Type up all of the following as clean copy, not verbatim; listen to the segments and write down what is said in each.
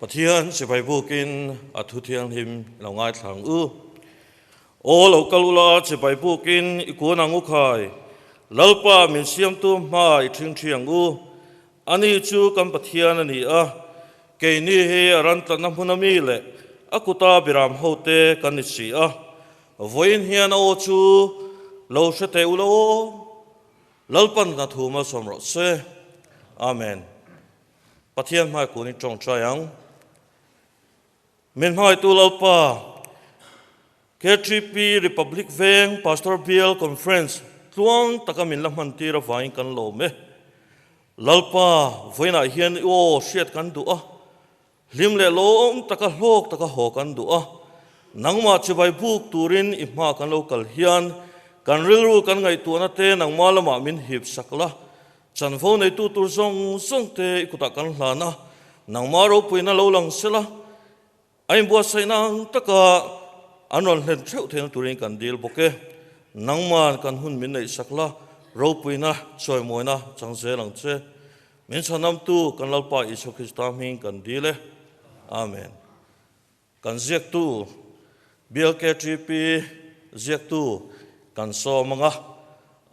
Pathian sipai bukin a thu thianghlim i lo ngaithla ang u. Aw lo kal ula sipai bukin i kun ang u khai. Lalpa min siamtu hma i ṭhingṭhi ang u. Ani chu kan Pathian a ni a, keini hi a ran tlatna hmuna mi leh a kuta biram hote kan ni si a. Vawiin hian a aw chu lo hre teh ula aw. Lalpan hna thu malsawm rawh se. Amen. Pathian hmai kun in tawngtai ang. Min hmaitu Lalpa, KTP Republic Veng Pastor Bial Conference tluang taka min la hman tir avangin kan lawm e. Lalpa, vawiinah hian i aw hriat kan duh a, hlim leh lawm taka hlawk taka haw kan duh a, nangmah chibai buk turin i hma kan lo kal hian kan rilru kan ngaihtuahna te nangmah lamah min hip sak la, Chanvo neitu tur zawng zawng te i kutah kan hlan a, nangmah ropuina lo lang sela, a inbuatsaihna ang taka an rawn hlen theuh theihna turin kan dil bawk e. Nangman kan hun min neihsak la, ropuina chawimawina chang zel ang che. Min chhanamtu kan Lalpa Isua Krista hming kan dil e. Amen. Kan ziaktu, BLKTP ziaktu kan sawm ang a,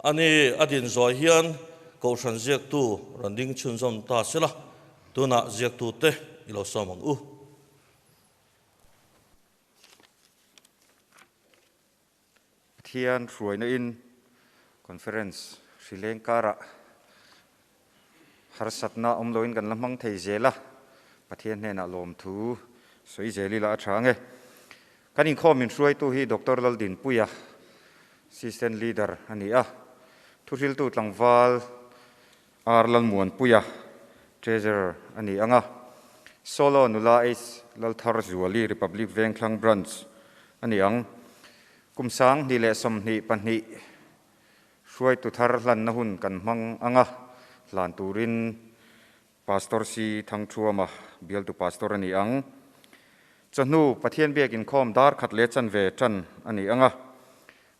ani a din zawh hian Kohhran ziaktu rawn ding chhunzawm ta sela, tunah ziaktute i lo sawm ang u. Pathian hruaina in conference hrileng karah harsatna awm loin kan la hmang thei zel a, Pathian hnenah lawmthu sawi zel ila a tha ange. Kan inkhawm min hruaitu hi Doctor Laldinpuia, Assistant Leader a ni a, thuhriltu tlangval R Lalmuanpuia, Treasurer a ni ang a, Solo nula H Lalthar Zuali, Republic Vengthlang Branch a ni ang. Kum 2022 hruaitu thar hlanna hun kan hmang ang a, hlan turin Pastor C Thangthuama bialtu Pastor a ni ang. Chawhnu Pathian biak inkhawm dar khat leh chanve tan a ni ang a,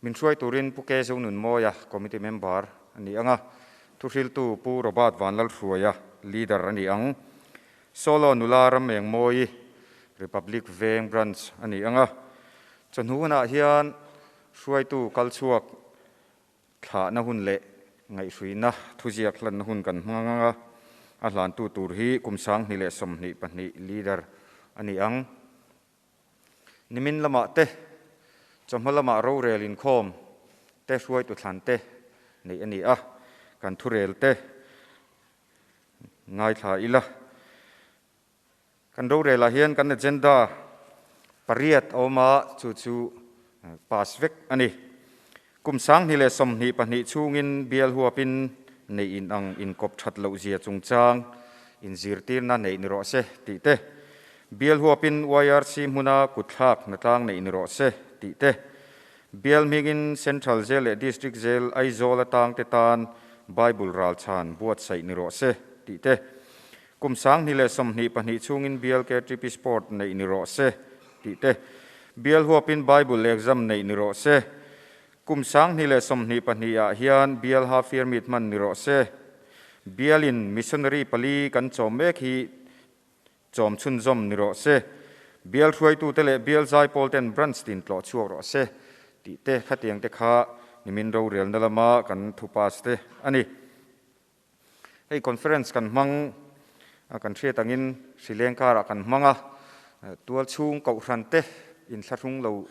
Min hruai turin Pu Ke Zonunmawia, Committee Member, a ni ang a, thuhriltu Pu Robert Vanlalhruaia, Leader, a ni ang. Solo nula Ramengmawii, Republic Veng Branch, a ni ang a. Chawhnu hunah hian hruaitu kalchhuak thlahna hun leh ngaihhruina thuziak hlanna hun kan hmang ang a, a hlantu tur hi kum 2022 Leader a ni ang. Nimin lamah te, chawhma lamah rorel inkhawm te hruaitu thlan te neih a ni a, kan thurel te ngaithla ila. Kan rorelah hian kan agenda pariat a awm a, chu chu pass vek a ni. Kum 2022 chhungin bial huapin neih in ang inkawp that loh zia chungchang inzirtirna neih ni rawh se tih te, bial huapin YRC hmuna kutthlak hnatlang neih ni rawh se tih te, bial hmingin Central Jail leh District Jail Aizawl atangte tan Bible ralchhan buatsaih ni rawh se tih te, kum 2022 chhungin bial KTP Sport neih ni rawh se tih te, bial huapin Bible exam neih ni rawh se, kum 2022 ah hian bial half year meet hman ni rawh se, bialin missionary pali kan chawm mek hi chawm chhunzawm ni rawh se, bial hruaitute leh bial zaipawl ten branch tin tlawh chhuak rawh se tih te khatiang te kha nimin rorelna lama kan thu pass te a ni. Hei conference kan hmang kan hriat angin Sri Lengkarah kan hmang a, tual chhung kohhran te inthlahrung lo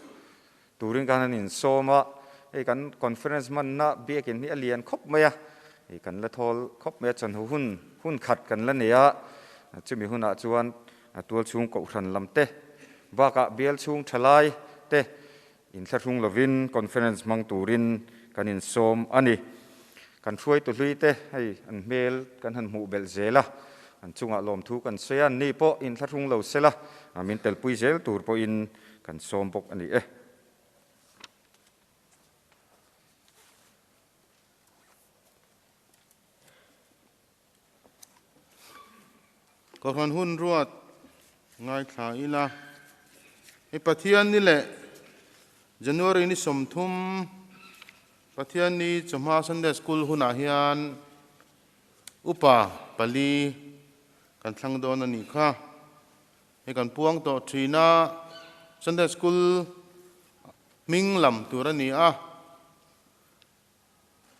turin khan an insawm a, hei kan conference hmanna biakin hi a lian khawp mai a, hei kan la thawl khawp mai a, chawhnu hun hun khat kan la nei a, chumi hunah chuan tual chhung kohhran lam te bakah bial chhung thalai te Inthlahrung lovin conference hmang turin kan insawm a ni. Kan hruaitu hlui te hei an hmel kan han hmuh belh zel a, an chungah lawmthu kan sawi a, anni pawh inthlahrung lo sela min telpui zel tur pawhin kan sawm bawk a ni e. Kohhran hun ruat ngaithla ila, hei Pathian ni leh January ni 30 Pathian ni chawhma Sunday School hunah hian upa pali kan thlang dawn a nih kha. Hei kan puang tawh thin a, Sunday School hming lam tur a ni a.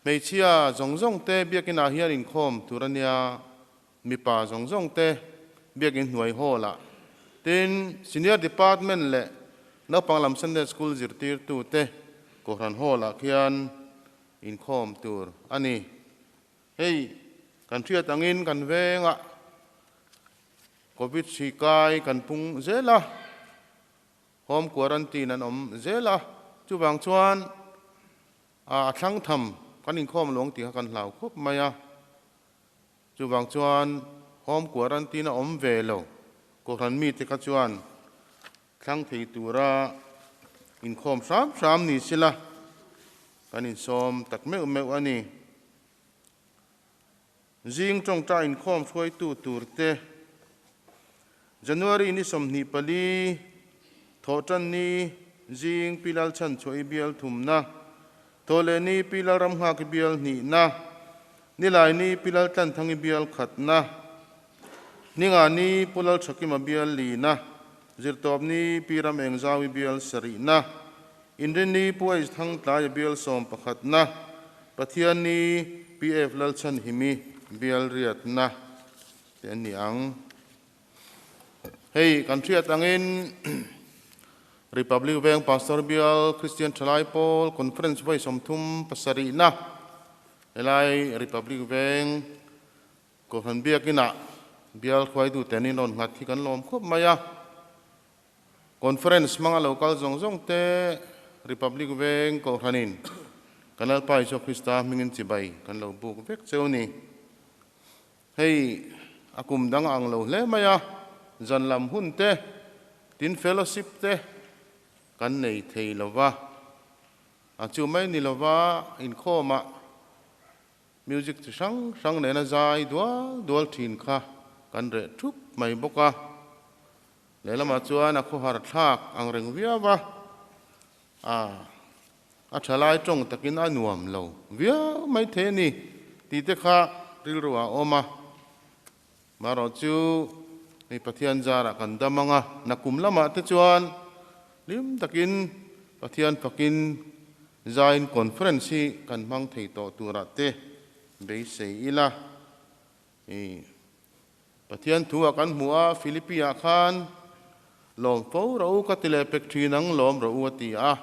Hmeichhia zawng zawng te biakin ah hian inkhawm tur a nia, mipa zawng zawng te biakin hnuai hall ah. Tin, Senior Department leh naupang lam Sunday School zirtirtu te Kohhran hall ah khian inkhawm tur a ni. Hei kan hriat angin kan vengah Covid hri kai kan pung zel a, home quarantine an awm zel a, chuvang chuan a thlang tham kan inkhawm luang tih kha kan hlau khawp mai a, chuvang chuan home quarantine a awm ve lo Kohhran mite kha chuan thlang thei tura inkhawm hram hram ni sela kan insawm tak meuh meuh a ni. Zing tawngtai inkhawm hruaitu turte January ni 24, Thawhtanni zing Pi Lalchhanchhuahi bial thumna, Thawhlehni Pi Lalramnghaki bial hnihna, Nilaini Pi Laltlanthangi bial khatna, Ningani Pu Lalthakima bial lina, Zirtawpni Pi Ramengzawi bial sarihna, Inrinni Pu H Thangtlaia bial sawmpakhatna, Pathianni PF Lalchhanhimi bial riatna te an ni ang. Hei kan hriat angin Republic Veng Pastor Bial Kristian Thalai Pawl Conference vawi 37na helai Republic Veng Kohhran Biakinah bial hruaitute an inrawn nghat hi kan lawm khawp mai a. Conference hmanga lo kal zawng zawng te Republic Veng Kohhranin kan Lalpa Isua Krista hmingin chibai kan lo buk vek cheu ni. Hei a kum dang a ang lo hle mai a, zan lam hun te, tin fellowship te kan nei thei lo va, a chu mai ni lova inkhawmah Music chi hrang hrang nena zai dual dual thin kha kan reh thup mai bawk a. Lehlamah chuan a khawhar thlak ang reng viau a, a a tha lai tawng takin a nuam lo viau mai thei a ni tih te kha rilru ah a awm a. Marawh chu hei Pathian zarah kan dam ang a, nakum lamah te chuan hlim takin Pathian fakin zaiin conference hi kan hmang thei tawh turah te beisei ila. I Pathian thu ah kan hmuh a, Philippi ah khan lawm fo rawh u ka ti leh pek thin ang lawm rawh u a ti a.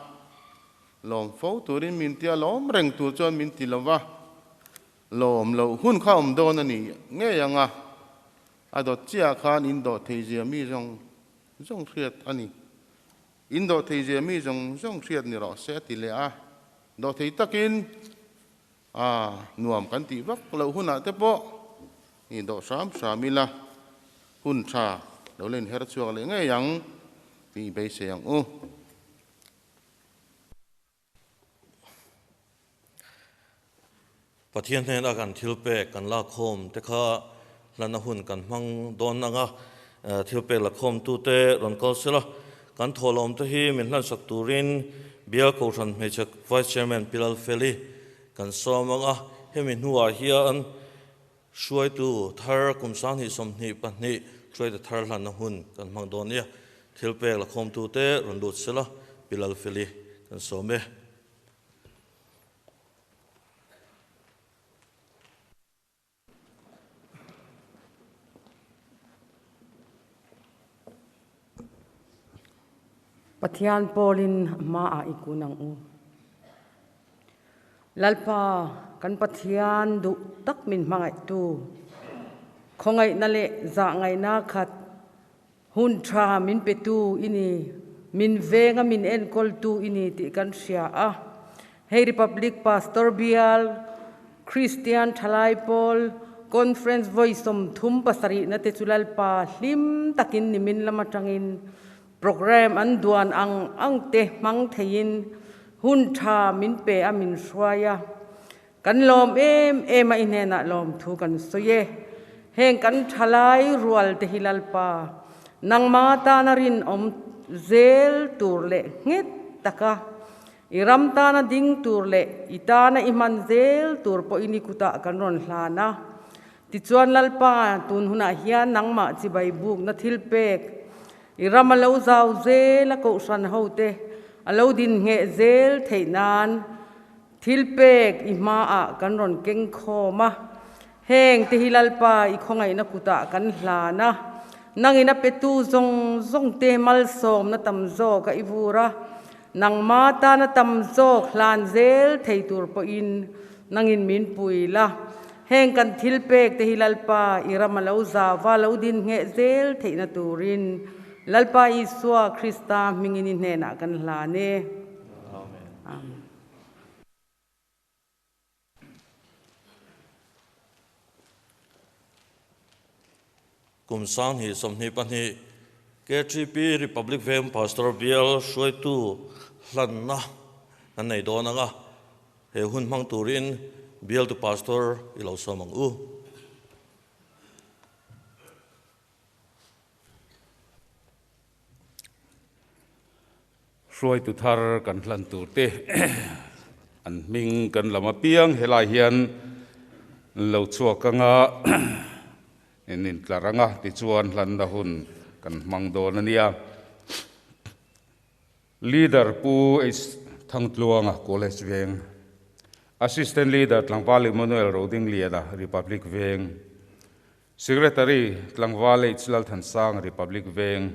Lawm fo turin min tia lawm reng tur chuan min ti lo va. Lawm loh hun kha awm dawn a ni ngei ang a, a dawt chiah khan in dawh thei zia mi zawng zawng hriat a ni. In dawh thei zia mi zawng zawng hriat ni rawh se a ti leh a, dawh thei takin a nuam kan tih vak loh hunah te pawh i dawh hram hram ila hun tha lo la inher chhuak leh ngei ang tih i beisei ang u. Pathian hnena kan thil pek kan lakkhawm te kha hlana hun kan hmang dawn ang a, thil pek lakkhawmtute rawn kal sela, kan thawhlawm te hi min hlansak turin Bial Kohhran Hmeichhe Vice Chairman Pi Lalfeli kan sawm ang a, hemi hnuah hian hruaitu thar kum 2022 hruaitu thar hlanna hun kan hmang dawn nia, thil pek lakkhawmtute rawn lut sela Pi Lalfeli kan sawm e. Pathian pawlin hmaah i kun ang u. Lalpa, kan Pathian duh tak min hmangaihtu, khawngaihna leh zahngaihna khat Hun tha min petu i ni, min venga min enkawltu i ni tih kan hria a. Hei Republic Pastor Bial, Kristian Thalai Pawl, Conference vawi 37 na te chu Lalpa hlim takin nimin lam atangin program an duan ang ang te hmang theiin hun tha min pe a min hruai a. Kan lawm em em a i hnenah lawmthu kan sawi e. Heng kan thalai rual te hi Lalpa, nangma tana rinawm zel tur leh nghet taka i ram tana ding tur leh i tana i hman zel tur pawhin i kutah kan rawn hlan a. Tichuan Lalpa, tun hunah hian nangmah chibai bukna thil pek. I ram a lo zau zel a kohhran hote a lo din ngheh zel theih nan thilpek i hmaah kan rawn keng khawm a. Heng te hi Lalpa i khawngaihna kutah kan hlan a, nangin a petu zawng zawng te malsawmna tam zawk a i vur a, nangma tana tam zawk hlan zel thei tur pawhin nangin min pui la. Heng kan thil pek te hi Lalpa i ram a lo zau a, lo din ngheh zel theihna turin Lalpa Isua Krista hmingin i hnenah kan hlan e. Amen. Kum 2022 KTP Republic Veng Pastor Bial hruaitu hlanna kan nei dawn ang a, he hun hmang turin Bialtu Pastor i lo sawm ang u. Hruaitu thar kan hlan tur te an hming kan lam apiang helai hian lo chhuak anga in intlar anga tichuan hlanna hun kan hmang dawn a nia. Leader Pu H Thangtluanga College Veng, Assistant Leader Tlangval Emmanuel Rodingliana Republic Veng, Secretary Tlangval H Lalthansanga Republic Veng,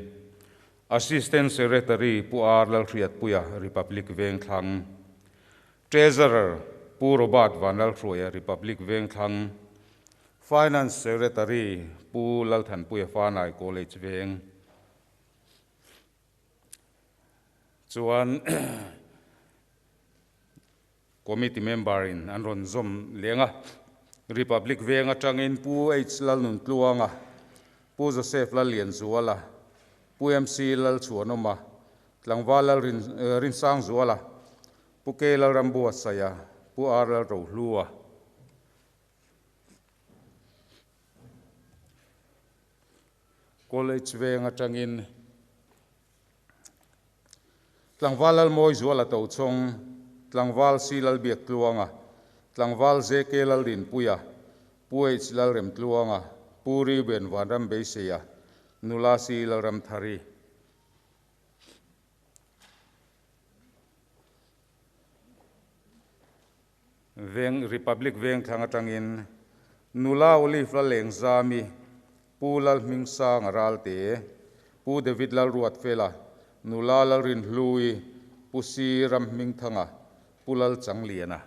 Assistant Secretary Pu R Lalhriatpuia Republic Vengthlang, Treasurer Pu Robert Vanlalhruaia Republic Vengthlang, Finance Secretary Pu Lalthanpuia Fanai College Veng. Chuan Committee member in an rawn zawm leng a, Republic Veng atangin Pu H Lalnuntluanga, Pu Joseph Lallianzuala, Pu MC Lalchhuanawma, Tlangval Lalrinsangzuala, Pu K Lalrambuatsaia, Pu R Lalrohlua. College Veng atangin Tlangval Lalmawizuala Tochhawng, Tlangval Si Lalbiaktluanga, Tlangval JK Laldinpuia, Pu H Lalremtluanga, Pu Reuben Vanrambeiseia, Nula Si Lalramthari. Veng Republic Vengthlang atangin Nula Olive Lalengzami, Pu Lalhmingsanga Ralte, Pu David Lalruatfela, Nula Lalrinhlui, Pu Si Ramhmingthanga, Pu Lalchangliana.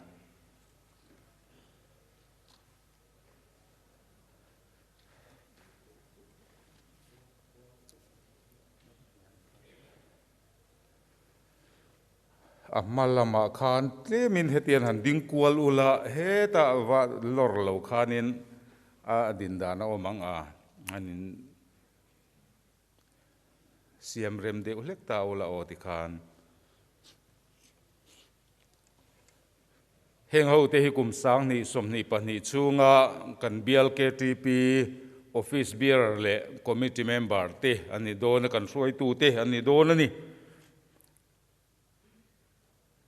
A hma lamah khan tlemin hetiang han ding kual ula hetah va lawr lo khanin a din dan a awm ang a, han in siam rem deuh hlek ta ula aw tikhan. Heng hote hi kum 2022 chhunga kan bial ktp Office Bearer leh Committee Member te an ni dawn a, kan hruaitute an ni dawn a ni.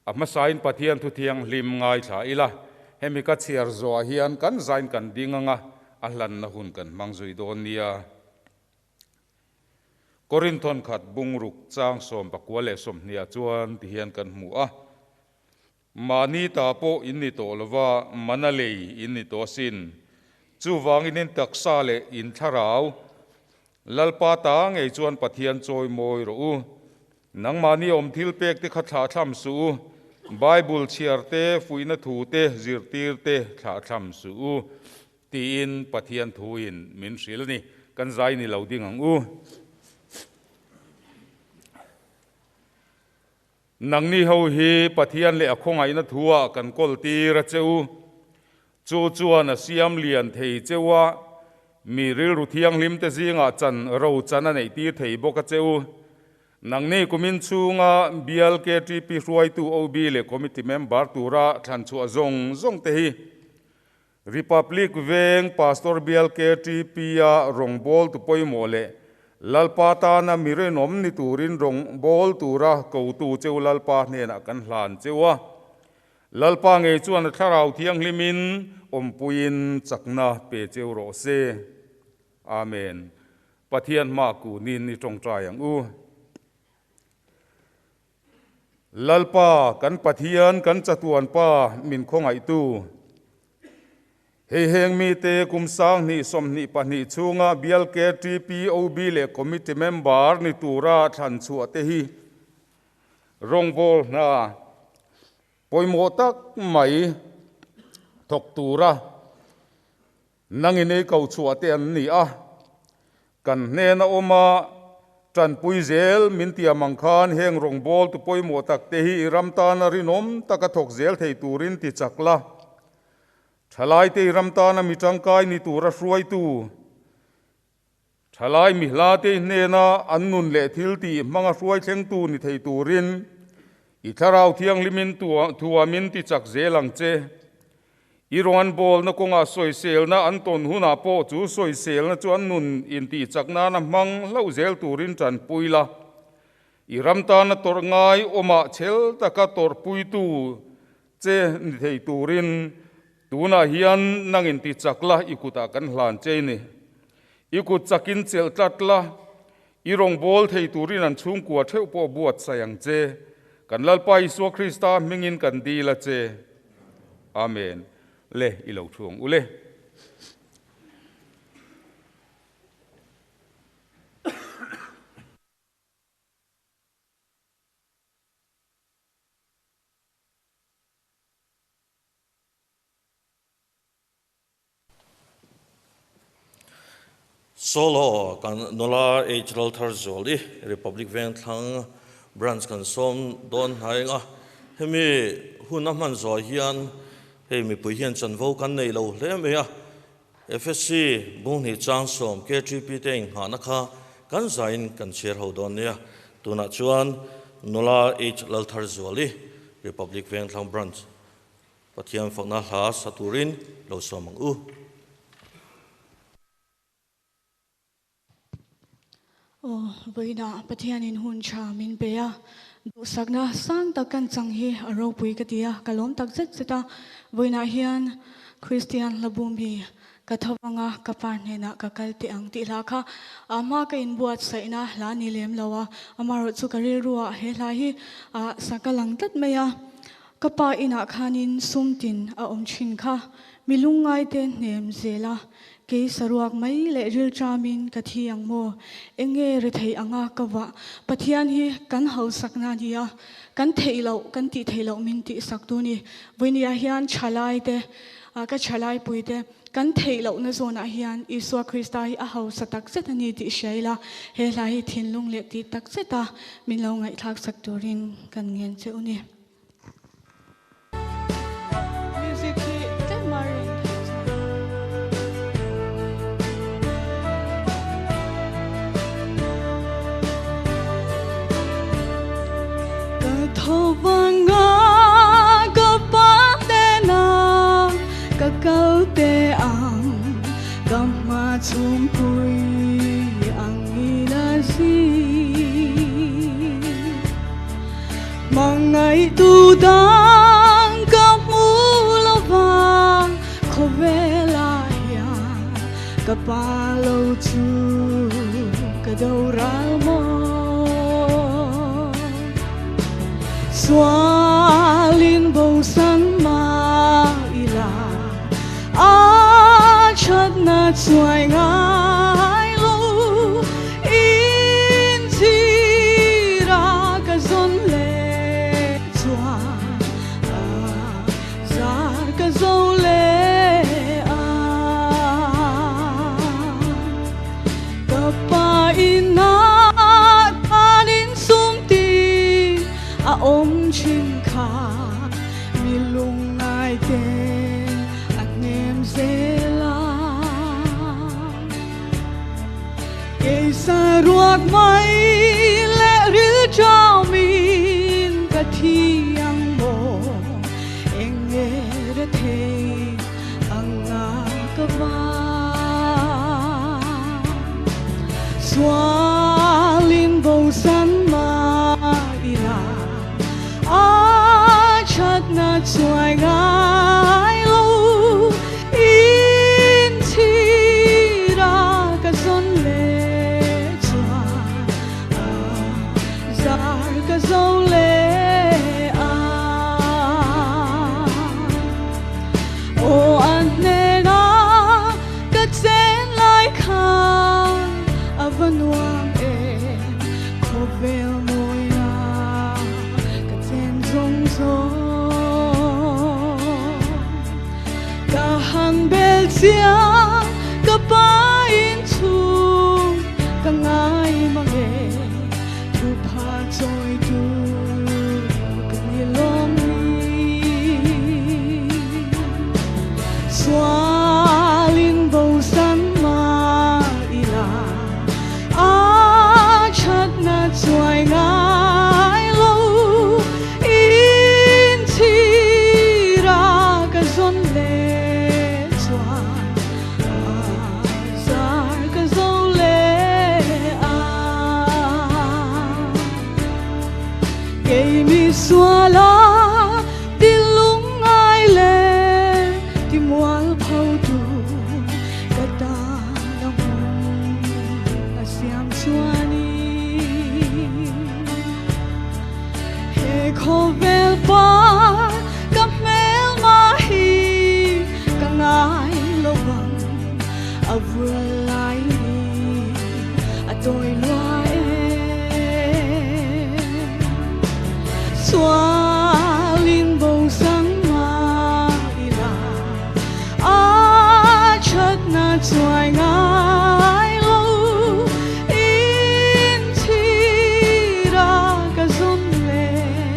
A hmasain Pathian thu thianghlim ngaithla ila, hemi ka chhiar zawhah hian kan zain kan ding anga a hlanna hun kan hmang zui dawn nia. Korinthon khat bungruk chang 28 chuan tihian kan hmu a. Mahni ta pawh in ni tawh lova, mana lei in ni tawh asin. Chuvangin in taksa leh in thlarau Lalpa ta ngei chuan Pathian chawi mawi rawh u. Nangmahni awm thil pek te kha thlahthlam suh u. Bible chhiar te, fuihna thu te, zirtir te thlahthlam suh u tiin Pathian thuin min hrilh a ni. Kan zai ni lo ding ang u. Nangni ho hi Pathian leh a khawngaihna thuah kan kawl tir a che u. Chu chuan a siam lian thei cheu a, mi rilru thianghlim te zingah chan ro chan a neih tir thei bawk a che u. Nangni kumin chhunga bial KTP hruaitu OB leh Committee member tura thlan chhuah zawng zawng te hi Republic Veng Pastor Bial KTP-a rawngbawltu pawimawh leh Lalpa tana mi rinawm ni turin rawngbâwl tura kotu cheu Lalpa hnenah kan hlan cheu a. Lalpa ngei chuan a Thlarau Thianghlimin awmpuiin chakna pe cheu rawh se. Amen. Pathian hma kunin i tawngtai ang u. Lalpa kan Pathian kan chatuan pa min khawngaihtu. Hei heng mite kum 2022 chhunga bial KTP OB leh committee member ni tura thlan chhuah te hi rawngbawl hna pawimawh tak mai thawk tura nangin ei ko chhuah te an ni a kan hnena awma tanpui zel min tiam ang khan heng rawngbawl tu pawimawh tak te hi ram tana rinawm taka thawk zel thei turin ti chak la thalai te ram tana mi tangkai ni tura hruaitu thalai mi hla te hnena an nun leh thil ti hmanga hruai thleng tu ni thei turin i thlarau thianghlimin thuamin ti chak zel ang che i rawn bawl na kawnga sawisel na an tawn hunah pawh chu sawisel na chu an nun in ti chak nana hmang hlo zel turin tanpui la i ram tana tawrh ngai awmah chhel taka tawrhpuitu che ni thei turin tunah hian nangin ti chak la i kutah kan hlan che ni i kut chakin chelh tlat la i rawngbawl thei turin an chhungkua theuh pawh buat sai ang che kan Lalpa Isua Krista hmingin kan dil a che Amen le i lo thuang ule. Solo kan nola H ral thar zuali Republic Veng thlang branch kan som don hnai nga hemi hun a hman zo hian hei mipui hian chanvo kan nei lo hle mai a FSC bung ni chang som KTP te ing ha na kha kan zain kan share ho don nia tuna chuan nola H lal thar zuali Republic Veng thlang branch Pathian fakna hla saturin lo somang u. O voina Pathian in hun tha min pe a du sakna sang tak kan chang hi a ropui ka tia kalom tak zet zeta voina hian Christian labum hi ka thawanga ka pa hnena ka kal te ang ti hla kha ama ka in buat saina hla ni lem lowa amaro chu ka ril ruwa he hla hi a sakalang tlat mai a ka pa ina khanin sumtin a awm thin kha milungai te hnem zela ke saruak mai le ril tramin ka thi ang mo enge re thei anga ka wa Pathian hi kan ho sakna nia kan theilo kan ti theilo min ti sak tu ni voinia hian chalai te ka chalai pui te kan theilo na zona hian Isua Krista hi a ho satak zet ani ti hreila he hla hi thinlung le ti tak zeta min lo ngai thak sak turin kan ngen che uni. Music hi te marin. Ka thawanga ka pa te na ka kal te ang ka ma chung pui ang ina si mangai tu dang ka mu lo vang khovela ya ka pa lo chu ka do ra mo Swalin bo san ma ila a chat na chuai ngai lo in chi ra ka zon le chua a zar ka zo le a ka pa ina kanin sum ti a om chin kha mi lung ngai te a nem zela ke sa ruak mai le ril chao min ka thi ang mo enge re the ang nga ka va Swalin bo san ma ila a chat na chuai ngai lo in chi ra ka zon le ka zo leh a. Aw a hnena ka chen lai khan a va nuam em, khawvel mawina ka chen zawng zawng. Ka han bel chiang ka pa inchhung ka ngai mang e, thu pha chawi tu ka ni lawm ni. Sualin bo san mah ila a thatna chuai ngai lo, inchhira ka zawn leh chuan a zar ka zo leh a. Kei mi suala ti lungngai leh ti mual pho tu ka tan a hmun a siam chuanin he khawvel par ka hmel mah hi ka ngai lo vang, a vul lai ni a tawi lua em. Sualin bo sang mah ila a thatna chuai ngai lo, inchhira ka zawn leh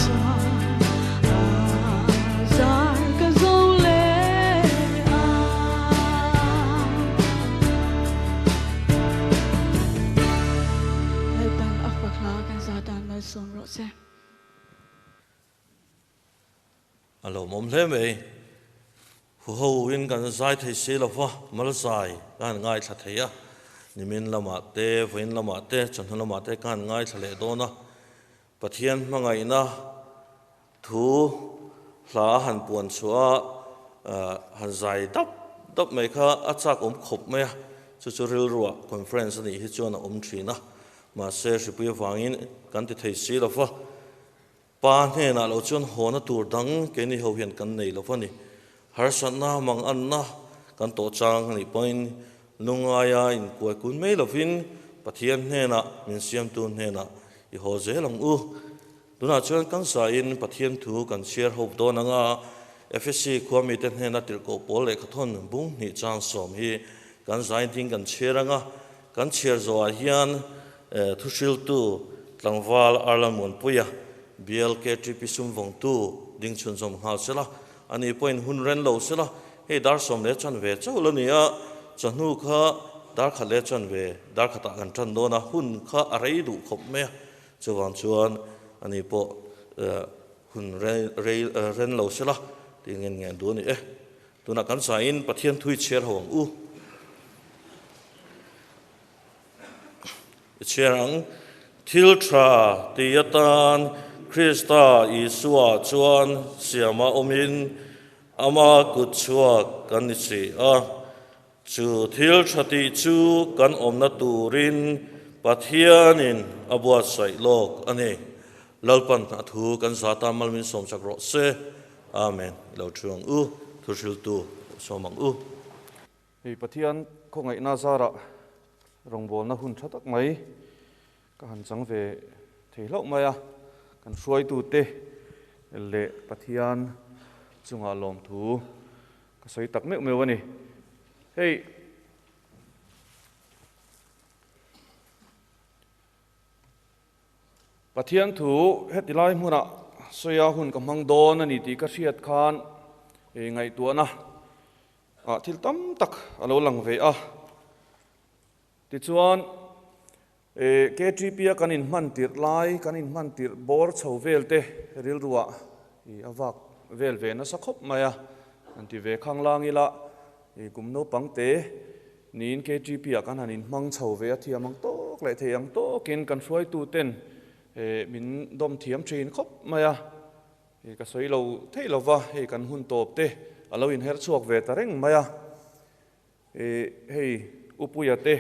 chuan a zar ka zo leh a. Lalpan a fak hla kan zah dan malsawm rawh se. A lo mawm hle mai. Huho in kan zai thei si lo va, mal zai ka han ngaithla thei a. Nimin lamah te, vawiin lamah te, chawhnu lamah te ka han ngaithla leh dawn a. Pathian hmangaihna thu hla a han puan chhuah a, han zai dap dap mai kha a chak awm khawp mai a. Chu chu rilruah conference a nih hi chuan a awm thin a. Mahse hripui avangin kan ti thei si lo va. Pa hnenah lo chuan hawna tur dang keini ho hian kan nei lo va ni. Harsatna mang anna kan tawh chang a nih pawhin lungaia inkuai kun mai lovin Pathian hnenah min siamtu hnenah i haw zel ang u. Tunah chuan kan sain Pathian thu kan chhiar hope dawn anga Efesi khua mite hnena tirhkoh pawl lehkhathawn bung hnih chang sawm hi kan zain ding kan chhiar anga kan chhiar zawhah hian thuhriltu tlangval Arlan Muanpuia BLKTP sumvawngtu ding chhunzawm nghal sela, ani pawhin hun ren lo sela, hei dar sawm leh chan ve chauh la ni a, chawhnu kha dar khat leh chan ve dar khatah kan tan dawn a, hun kha a rei duh khawp mai a, chuvang chuan ani pawh hun rei ren lo sela tih ngen ngen duh a ni e. Tunah kan sain Pathian thui chhiar ho ang u. I chhiar ang, Thil tha ti atan Krista Isua chuan siama awmin ama kut chhuak kan ni si a. Chu thil tha tih chu kan awmna turin Pathianin a buatsaih lawk a ni. Lalpan a thu kan zata mal min sawm chak rawh se. Amen. I lo thu ang u, thu hriltu sawm ang u. Hei Pathian khawngaihna zarah rawngbawlna hun tha tak mai ka han chang ve thei hlauh mai a, kan hruaitute leh Pathian chungah lawmthu ka sawi tak meuh meuh a ni. Hei Pathian thu heti lai hmunah sawia hun ka hmang dawn a ni tih ka hriat khan ngaihtuahna Ah thil tam tak a lo lang ve a. Tichuan eh KTP a kan inhman tirh lai, kan inhman tirh bawr chho vel te rilruah ih a vak vel ve nasa khawp mai a. An ti ve khang lang ila ih kum naupang te niin KTP ah kan han inhmang chho ve a, thiam ang tawk leh thei ang tawkin kan hruaitu ten eh min dawm thiam thin khawp mai a. Hei ka sawi lo theih lo va, hei kan hun tawp te a lo inher chhuak ve ta reng mai a. Ih hei Upuia te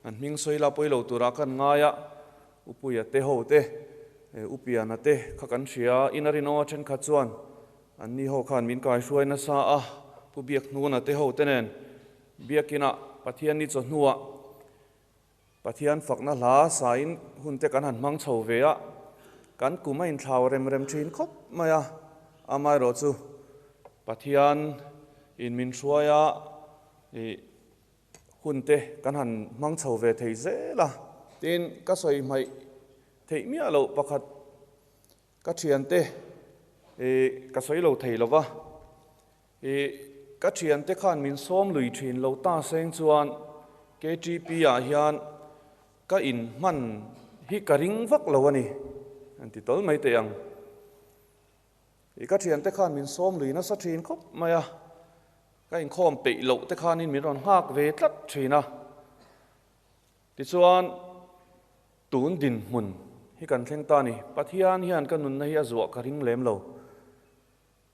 an hming sawi la pawi lo turah khan ngai a, Upuia te ho te U Piana te kha kan hria a, ina rinawma thenkhat chuan an ni ho khan min kaihruai nasa a, Pu Biakhnuna te ho te nen Biakinah Pathian ni chawhnuah Pathian fakna hla sain hun te kan han hmang chho ve a, kan kum a inthlau rem rem thin khawp mai a, amaherawh chu Pathian in min hruai a, ih hun te kan han hmang chho ve thei zel a. Tin, ka sawi hmaih theih miah loh pakhat ka thiante ih ka sawi lo thei lo va, Ih, ka thiante khan min sawm lui thin lo ta seng chuan KTP ah hian ka inhman hi ka ring vak lo a ni, an ti tawl mai teh ang. Ih, ka thiante khan min sawm lui nasa thin khawp mai a, ka inkhawm peih loh te khanin min rawn nghak ve tlat thin a. Tichuan, tun dinhmun hi kan thleng ta a ni. Pathian hian ka nunna hi a zuah ka ring lem lo.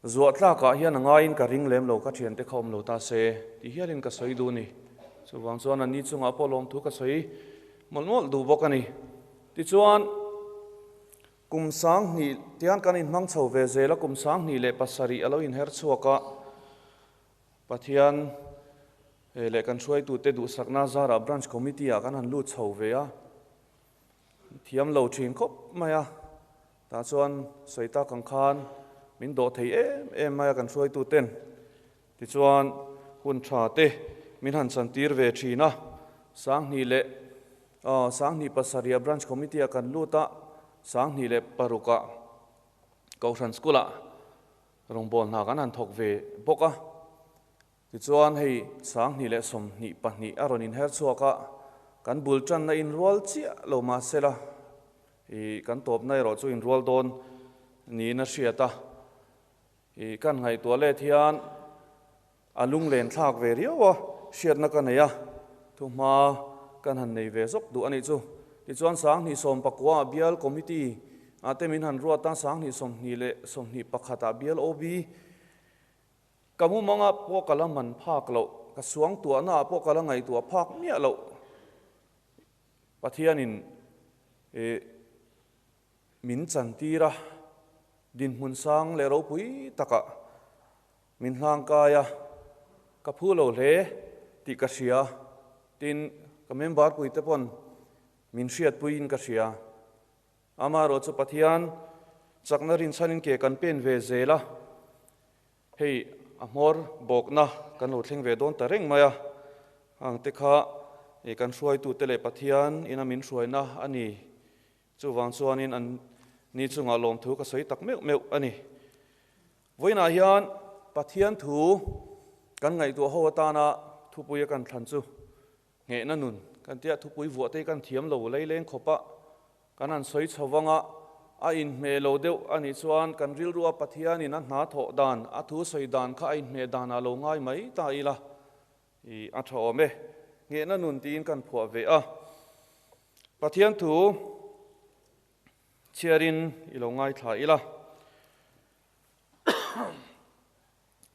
Zuah tlakah hian a ngaiin ka ring lem lo, ka thiante kha awm lo ta se ti hialin ka sawi duh a ni. Chuvang chuan a ni chungah pawh lawmthu ka sawi mawlh mawlh duh bawk a ni. Tichuan, kum 2000 tiang kan inhmang chho ve zel a, kum 2007 a lo inher chhuak a, Pathian leh kan hruaitute duhsakna zarah Branch Committee ah kan han lut chho ve a, Thiam lo thin khawp mai a, tah chuan sawi tak ang khan min dawh thei em em mai a kan hruaitu ten. Tichuan hun tha te min han chan tir ve thin a, 2000 leh 2007 ah Branch Committee ah kan lut a, 2006 ah Kohhran School ah rawngbâwl hna kan han thawk ve bawk a. Tichuan hei 2022 a rawn inher chhuak a, kan bul tanna inrual chiah lo mah sela, ih kan tawpna erawh chu inrual dawn niin a hriat a. Ih kan ngaihtuah let hian a lunglen thlak ve riau a, hriatna ka nei a, thuhma kan han nei ve zawk duh a nih chu. Tichuan 2019 ah bial committee ah te min han ruat a, 2021 ah bial OB, Ka mumangah pawh ka la man phak loh, ka suangtuahnaah pawh ka la ngaihtuah phak miah loh. Pathianin min chantir a, dinhmun sang leh ropui takah min hlangkai a, ka phu lo hle tih ka hria. Tin, ka member puite pawn min hriatpuiin ka hria. Amaherawh chu Pathian chakna rinchhanin ke kan pen ve zel a, hei a hmawr bawkna kan lo thleng ve dawn ta reng mai a, hang te kha kan hruaitute leh Pathian ina min hruaina a ni. Chuvang chuanin an ni chungah lawmthu ka sawi tak meuh meuh a ni. Vawiinah hian Pathian thu kan ngaihtuah ho atana thupuia kan thlan chu Nghehna nun kan tia thupui vuah te hi kan thiam lo leileng khawp a, kan han sawi chho vang a, a inhmeh lo deuh a nih chuan kan rilru a Pathianin a hna thawh dan, a thu sawi dan kha a inhmeh danah lo ngai mai ta ila i a tha awm e. Nghehna nun tiin kan phuah ve a, Pathian thu chhiarin i lo ngaithla ila.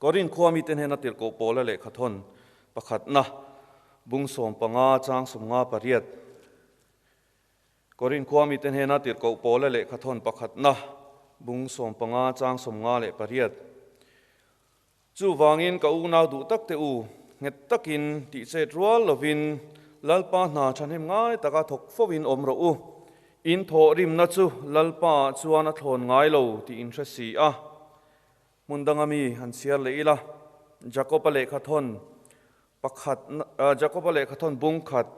Korin khua mite hnena tirhkoh Paula lehkhathawn pakhatna, bung 15 chang 58. Korin khua mite hnena tirhkoh Paula lehkhathawn pakhatna, bung 15 chang 58. Chuvangin ka unau duh tak te u, nghet takin tihchet rual lovin Lalpa hna thahnem ngai taka thawk fovin awm rawh u. In thawh rimna chu Lalpaah chuan a thlawn ngai lo tih in hre si a. Hmun danga mi han chhiar leh ila, Jakob-a lehkhathawn pakhat, Jakob-a lehkhathawn bung khat,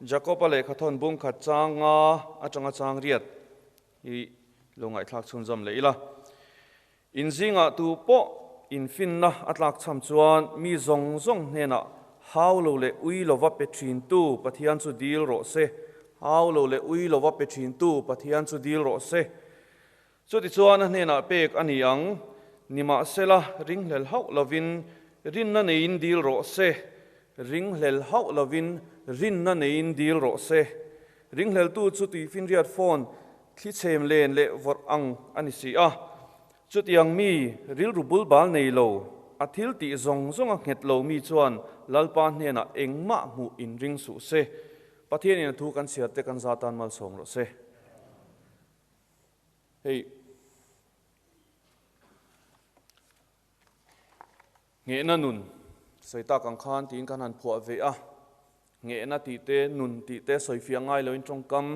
Jakob-a lehkhathawn bung khat chang nga atanga chang riat hi lo ngaihthlak chhunzawm leh ila. In zingah tu pawh infinna a tlak chham chuan mi zawng zawng hnenah hau lo leh ui lova pe thintu Pathian chu dil rawh se, hau lo leh ui lova pe thintu Pathian chu dil rawh se. Chutichuan a hnenah pek a ni ang, nimahsela ringhlel hauh lovin rinna neiin dil rawh se, ringhlel hauh lovin rinna neiin dil rawh se. Ringhleltu chu tuifinriat phone thlichhem len leh vawrh ang a ni si a. Chutiang mi rilru bulbal nei lo, a thil tih zawng zawng a nghet lo mi chuan Lalpa hnenah engmah hmuh inring suh se. Pathianin a thu kan chhiar te kan za tan malsawm rawh se. Hei Nghehna nun sawi tak ang khan tiin kan han phuah ve a, nghehna tih te, nun tih te sawifiah ngai loin tawngkam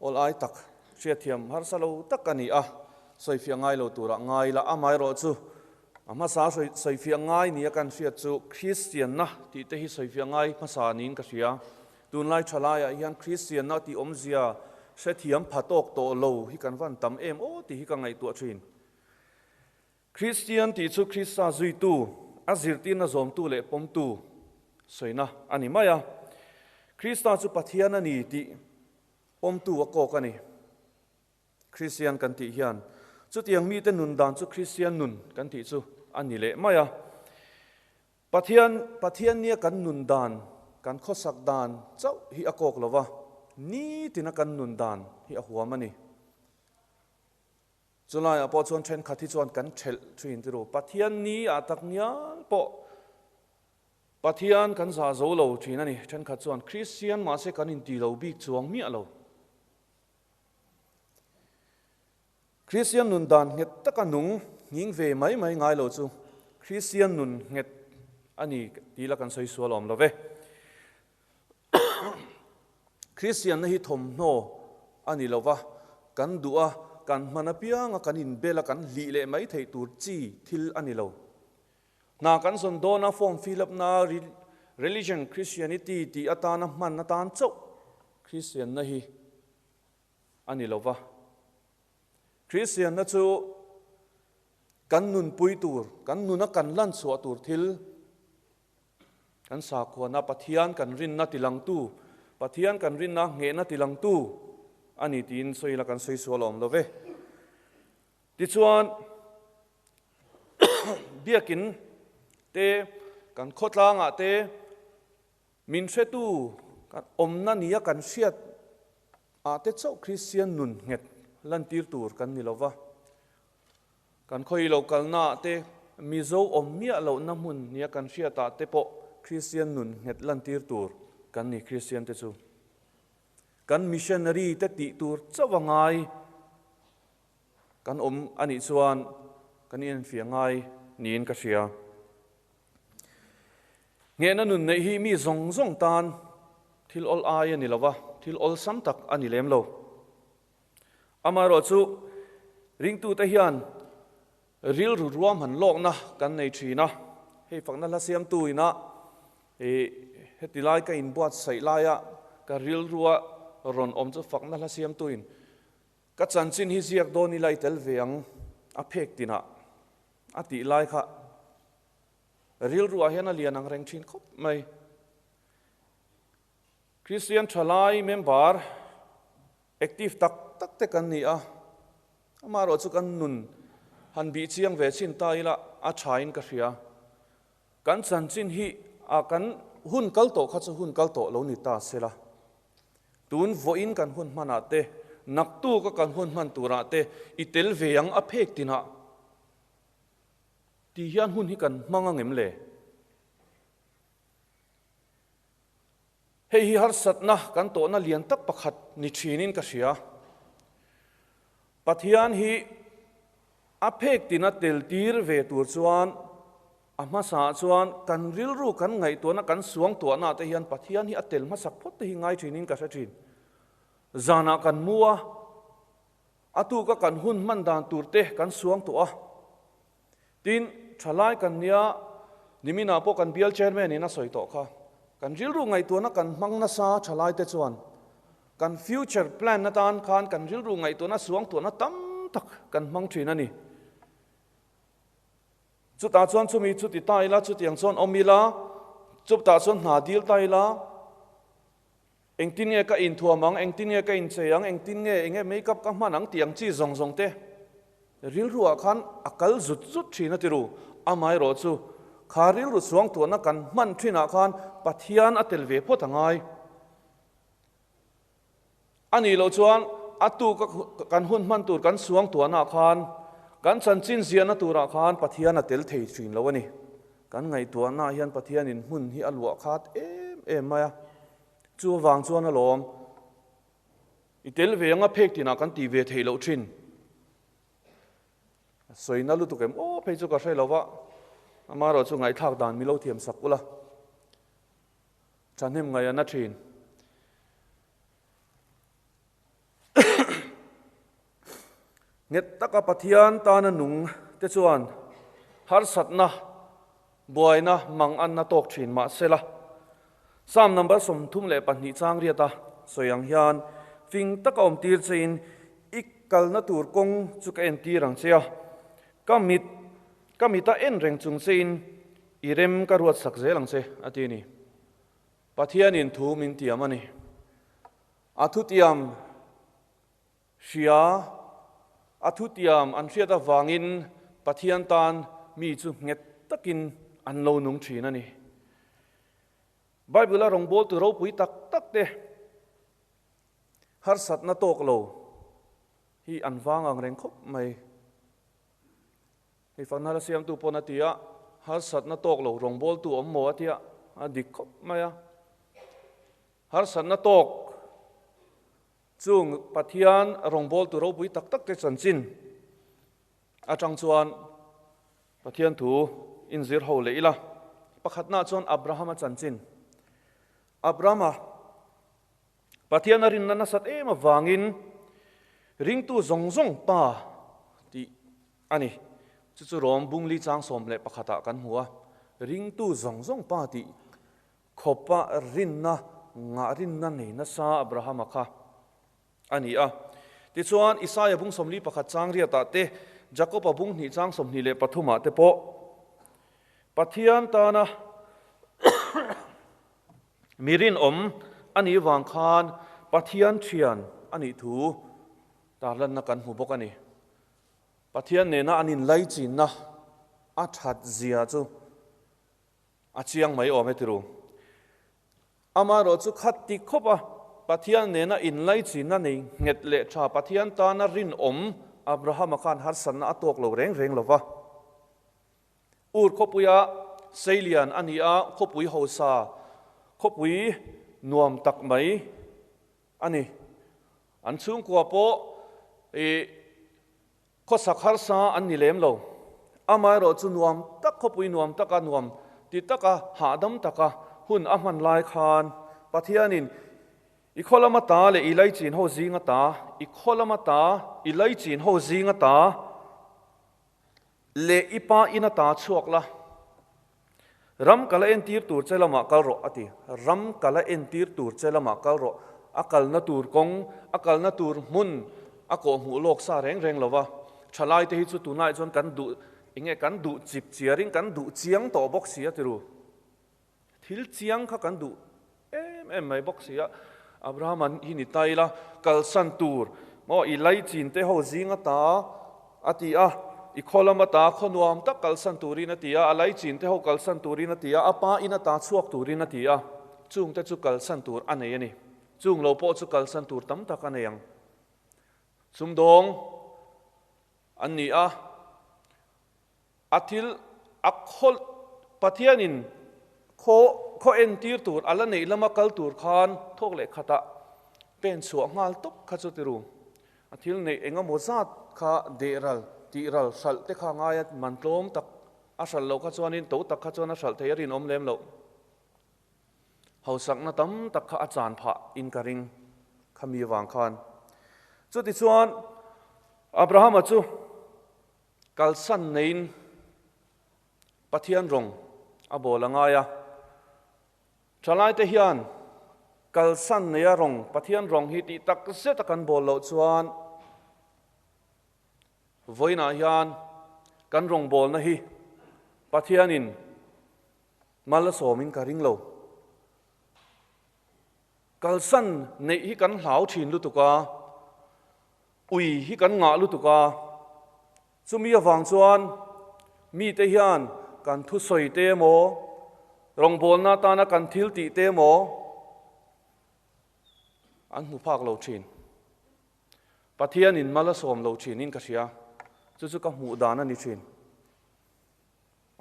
awl ai tak hriatthiam harsa lo tak a ni a, sawifiah ngai lo turah ngai la. Amaherawhchu, a hmasa sawifiah ngai nia kan hriat chu Kristianna tih te hi sawifiah ngai hmasa niin ka hria. Tunlai thalaiah hian Kristianna tih awmzia hrethiam pha tawk tawh lo hi kan van tam em aw tih hi ka ngaihtuah thin. Kristian tih chu Krista zuitu, a zirtirna zawmtu leh pawmtu sawina a ni mai a. Krista chu Pathian a ni tih pawmtu a kawk a ni. Kristian kan tih hian chutiang mite nun dan chu Kristian nun kan tih chu a ni leh mai a. Pathian, Pathian nia kan nun dan, kan khawsak dan chauh hi a kawk lo va, nitina kan nun dan hi a huam a ni. Chulaiah pawh chuan thenkhat hi chuan kan thelh thin ti ru. Pathian ni ah tak ngial pawh Pathian kan zah zo lo thin a ni. Thenkhat chuan Kristian mahse kan inti lo bik chuang miah lo. Kristian nun dan nghet taka nung nghing ve mai mai ngai lo chu Kristian nun nghet a ni tih la kan sawi sual awm lo ve. Kristianna hi thawmhnaw a ni lo va, kan duh a, kan hman apianga kan inbel a, kan hlih leh mai theih tur chi thil a ni lo. Hna kan zawn dawn a, form fill up na Religion, Christianity tih atana hman atan chauh Kristianna hi a ni lo va. Kristianna chu kan nunpui tur, kan nuna kan lanchhuah tur thil, Kan sakhuana Pathian kan rinna tilangtu, Pathian kan rinna nghehna tilangtu a ni tiin sawi ila kan sawi sual awm lo ve. Tichuan, biakin te, kan khawtlangah te min hretu kan awmna nia kan hriat ah te chauh Kristian nun nghet lantir tur kan ni lo va. Kan khawi lo kalnaah te, Mizo awm miah lohna hmun nia kan hriatah te pawh Kristian nun nghet lantir tur kan ni Kristian te chu. Kan missionary te tih tur chauh a ngai kan awm a nih chuan kan inenfiah ngai niin ka hria. Nghehna nun neih hi mi zawng zawng tan thil awl ai a ni lova, thil awlsam tak a ni lem lo. Amaherawhchu, ringtute hian rilru ruahman lawkna kan nei thin a, hei fakna hla siamtu ina heti lai ka inbuatsaih laia ka rilrua rawn awm chu fakna hla siamtu in ka chanchin hi ziak dawn ila i tel ve ang a phek tinah a tih lai kha rilruah hian a lian ang reng thin khawp mai. Kristian thalai member active tak tak te kan ni a, amaherawh chu kan nun han bih chiang ve chin ta ila a thain ka hria. Kan chanchin hi a kan hun kal tawh kha chu hun kal tawh lo ni ta sela, tun vawiin kan hun hmanah te, naktuka kan hun hman turah te i tel ve ang a phek tinah tih hian hun hi kan hmang angem le? Hei hi harsatna kan tawhna lian tak pakhat ni thinin ka hria. Pathian hi a phek tina tel tir ve tur chuan a hmasaah chuan kan rilru kan ngaihtuahna kan suangtuahna te hian Pathian hi a tel hmasak phawt te hi ngai thinin ka hre thin. Zanah kan mu a, a tuka kan hun hman dan tur te kan suangtuah a. Tin, thalai kan nia, niminah pawh kan bial chairman in a sawi tawh kha. Kan rilru ngaihtuahna kan hmang nasa thalai te chuan kan future plan atan khan kan rilru ngaihtuahna suangtuahna tam tak kan hmang thin a ni. Chutah chuan chumi chu ti ta ila, chutiang chuan awm ila, chutah chuan hna dil ta ila, Engtin nge ka inthuam ang, engtin nge ka inchei ang, engtin nge enge makeup ka hman ang tih ang chi zawng zawng te rilru ah khan a kal zut zut thin a ti ru. Amaherawh chu kha rilru suangtuahna kan hman thin ah khan Pathian a tel ve phawt a ngai. A nih loh chuan a tuk a kan hun hman tur kan suangtuahna ah khan kan chanchin ziahna tur ah khan Pathian a tel thei thin lo a ni. Kan ngaihtuahna ah hian Pathianin hmun hi a luah khat em em mai a. Chu avang chuan alawm, i tel ve anga phek tinah kan tih ve theih loh thin. Sawina lutuk em aw phei chu ka hre lo va, amaherawh chu ngaihthlak dan mi lo thiam sak ula, thahnem ngaih a na thin. Nghet taka Pathian tana nung te chuan harsatna, buaina mang anna tawk thin mahsela, Psalm number 32 chang riata sawi ang hian fing taka awm tir chein i kalna tur kawng chu ka entir ang che a, ka mit ka mita en reng chung chein i rem ka ruat sak zel ang che a ti a ni. Pathianin thu min tiam a ni. A thutiam hria, a thutiam an hriat avangin Pathian tan mi chu nghet takin an lo nung thin a ni. Bible-a rawngbawltu ropui tak tak te harsatna tawk lo hi an vang ang reng khawp mai. Hei Fanghal a siamtu pawn a ti a, harsatna tawk lo rawngbawltu awm maw a ti a, a dik khawp mai a. Harsatna tawk chung Pathian rawngbawltu ropui tak tak te chanchin atang chuan Pathian thu inzir ho leh ila. Pakhatnaah chuan Abrahama chanchin. Abrahama Pathian a rinna nasat em avangin ringtu zawng zawng pa tih a ni. Chu chu Rom bungli chang 11 ah kan hmu a, ringtu zawng zawng pa tih khawpa rinna ngah rinna nei nasa Abrahama kha a ni a. Tichuan Isaia bung 41 chang riatah te, Jakoba bung hnih chang 23 ah te pawh Pathian tana Mi rinawm a nih vang khan Pathian thian a nih thu tarlanna kan hmu bawk a ni. Pathian nena an inlaichinna a that zia chu a chiang mai awm e tiru. Amaherawh chu khat ti khawp a, Pathian nena inlaichinna nei nghet leh tha Pathian tana rinawm Abrahama khan harsatna a tawk lo reng reng lo va. Ur khawpuia Seilian a ni a, khawpui hausa, khawpui nuam tak mai a ni. An chhungkua pawh ih khawsak harsa an ni lem lo. Amaherawh chu nuam tak, khawpui nuam taka nuam ti taka hahdam taka hun a hman lai khan Pathianin i khaw lama ta leh i laichin ho zinga ta, i khaw lama ta, i laichin ho zinga ta, Leh i pa in a ta chhuak la, ram kala entir tur che lamah kal rawh, a ti. Ram kala entir tur che lamah kal rawh. A kalna tur kawng, a kalna tur hmun a kawhhmuh lawk sa reng reng lo va. Thalaite hi chu tunlaiah chuan kan duh, enge kan duh chip chiarin kan duh chiang tawh bawk si a ti ru. Thil chiang kha kan duh em em mai bawk si a, Abraham an hi ni ta ila, kalsan tur maw i laichin te ho zing ata a ti a, i khaw lam ata khaw nuam tak kalsan turin a ti a, a laichin te ho kalsan turin a ti a, a pa in ata chhuak turin a ti a, chung te chu kalsan tur a nei a ni. Chung lo pawh chu kalsan tur tam tak a nei ang. Sumdawng an ni a. A thil a khaw Pathianin khaw khaw entir tur a la neih lama kal tur khan thawk leh khatah pen chhuah nghal tawp kha chu ti ru. A thil neih eng emaw zat kha deh ral, tih ral, hralh te kha ngai a, man tlawm tak a hralh loh kha chuanin to tak kha chuan a hralh thei a rinawm lem loh. Hausakna tam tak kha a chan phah in ka ring kha mi vang khan. Chutichuan Abrahama chu Kalsan neiin Pathian rawng a bawl a ngai a. Thalaite hian kalsan neia rawng, Pathian rawng hi tih tak zet a kan bawl loh chuan vawiinah hian kan rawngbawlna hi Pathianin mal a sawmin ka ring lo. Kalsan neih hi kan hlau thin lutuk a. Ui hi kan ngah lutuk a, chumi avang chuan mite hian kan thusawi te emaw, rawngbawlna atana kan thil tih te emaw an hmu phak lo thin. Pathianin mal a sawm lo thinin ka hria, chu chu ka hmuh dan a ni thin.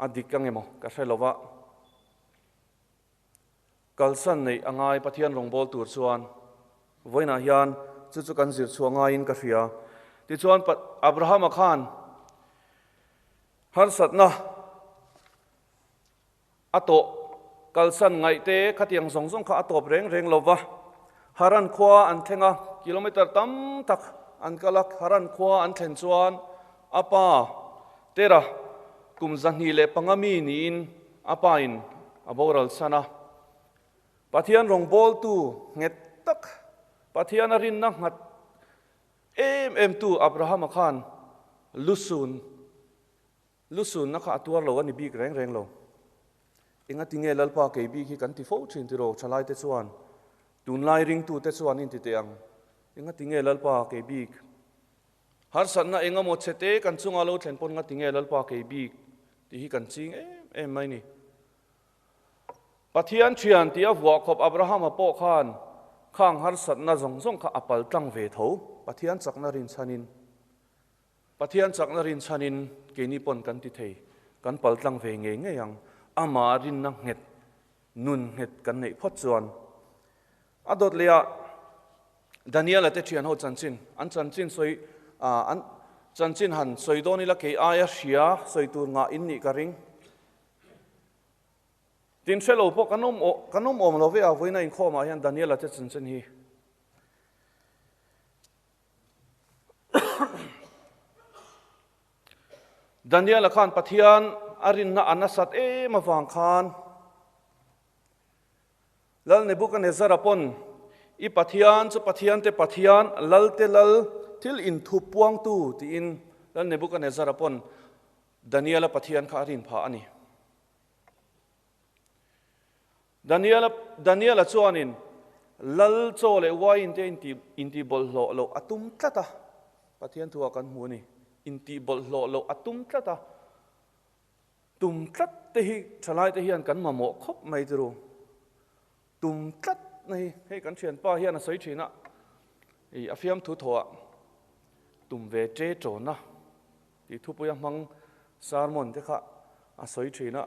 A dik ang emaw ka hre lova. Kalsan neih a ngai Pathian rawngbâwl tûr chuan vawiinah hian chu chu kan zir chhuah ngaiin ka hria. Tichuan, Abrahama khân Harsatna a tawh kalsan ngaih te khatiang zawng zawng kha a tawp reng reng lo va. Haran khua an thleng a, kilometer tam tak an kal a, Haran khua an thlen chuan a pa Tera kum 205 mi niin a pa in a boral san a. Pathian rawngbawltu nghet tak, Pathian a rinna nghat em em tu Abrahama khan lusun Lusunna kha a tuar lo a ni bik reng reng lo. Engati nge Lalpa kei bik hi kan ti fo thin tiraw thalaite chuan, tunlai ringtute chuan in ti teh ang. Engati nge Lalpa kei bik? Harsatna engemaw chhete kan chunga lo thlen pawn ngati nge Lalpa kei bik tih hi kan ching em em mai ni. Pathian thian tih a vuah khawp Abrahama pawh khan khang harsatna zawng zawng kha a pal tlang ve tho, Pathian chakna rinchhanin. Pathian chakna rinchhanin keini pawn kan ti thei, kan pal tlang ve ngei ngei ang. Amah rinna nghet, nun nghet kan neih phawt chuan. A dawt leh ah Daniel-a te thian ho chanchin, an chanchin sawi, an chanchin han sawi dawn ila kei aia hria sawi tur ngah in nih ka ring. Tin hre lo pawh kan awm kan awm awm lo ve a, vawiina inkhawmah hian Daniel-a te chanchin hi. Daniel-a khan Pathian a rinna a nasat em avang khan Lal Nebuchadnezzar-a pawn i Pathian chu Pathiante Pathian, Lalte Lal, thil inthup puangtu tiin Lal Nebuchadnezzar-a pawn Daniel-a Pathian kha a rin phah a ni. Daniela Daniela chuanin Lal chaw leh uaiin te inti intihbawlhhlawh loh a tum tlat a, Pathian thuah kan hmu a ni. Intihbawlhhlawh loh a tum tlat a, tum tlat te hi thalai te hian kan mamawh khawp mai chu. Tum tlat na hi hei kan thianpa hian a sawi thin a, ih a fiamthu thawhah tum ve che tawna tih thupuia hmang sermon te kha a sawi thin a.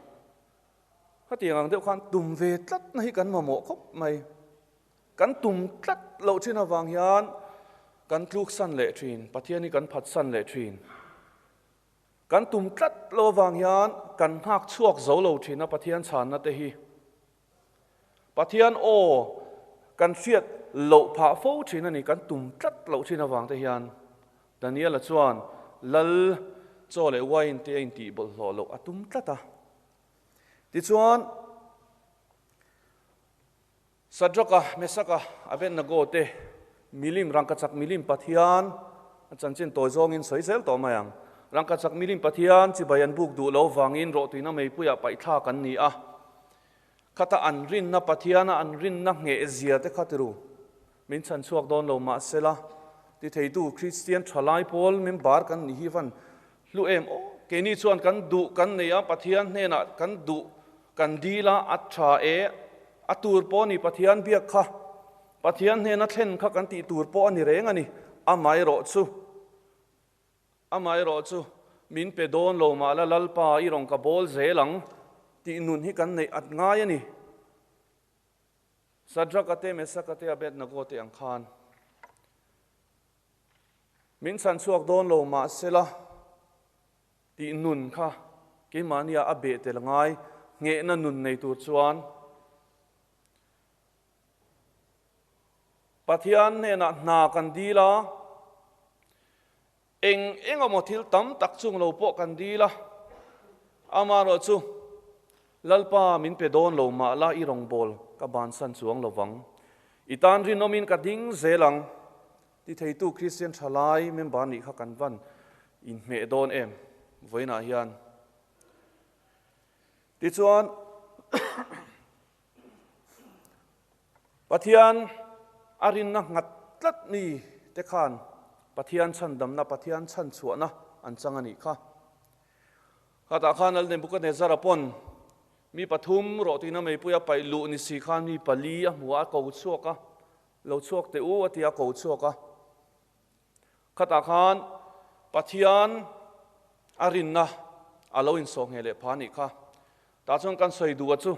Khatiang ang deuh khan tum ve tlat na hi kan mamawh khawp mai. Kan tum tlat loh thin avang hian kan tluk san leh thin, Pathian hi kan phat san leh thin. Kan tum tlat loh avang hian kan nghak chhuak zo lo thin a Pathian chhanna te hi. Pathian aw kan hriat loh phah fo thin a ni, kan tum tlat loh thin avang te hian. Daniela chuan Lal chaw leh wine te a intih bawlhhlawh loh a tum tlat a. Tichuan, Sadraka, Mesaka, Abednego te milim, rangkachak milim Pathian, a chanchin tawi zawngin sawi zel tawh mai ang. Rangkachak milim Pathian chibai an buk duh lo vangin rawhtuina meipuiah paihthlak an ni a. Khata an rinna Pathiana an rinna ngheh zia te kha tiru. Min chhan chhuak dawn lo mahsela, ti theitu Kristian thalai pawl member kan ni hi van hlu em aw. Keini chuan kan duh kan nei a, Pathian hnenah kan duh kan dil a, a tha e, a tur pawh a ni Pathian biak kha, Pathian hnena thlen kha kan tih tur pawh a ni reng a ni, amaherawhchu, Amaherawhchu, min pe dawn lo mah la Lalpa i rawn ka bawl zel ang tih nun hi kan neih at ngai a ni. Sadraka te, Mesaka te, Abednego te ang khan min chhan chhuak dawn lo mahsela tih nun kha keimahnia a beh tel ngai nghehna nun nei tur chuan Pathian hnenah hna kan dil a, eng eng emaw thil tam tak chung lo pawh kan dil a, amaherawhchu Lalpa min pe dawn lo mah la i rawngbâwl ka bansan chuang lo vang. I tan rinawmin ka ding zel ang ti theitu Kristian thalai member nih kha kan van inhmeh dawn em vawiinah hian. Tichuan Pathian a rinna nghat tlat mi te khan Pathian chhandamna, Pathian chhanchhuahna an chang a nih kha. Khatah khan Lal Nebuchadnezzar-a pawn mi pathum rawhtuina meipui a paih luh ni si khan mi pali a hmu a, a ko chhuak a, Lo chhuak teh u a ti a, a ko chhuak a. Khatah khan Pathian a rinna a lo insawh ngheh leh pha a nih kha. Tah chuan kan sawi duh a chu.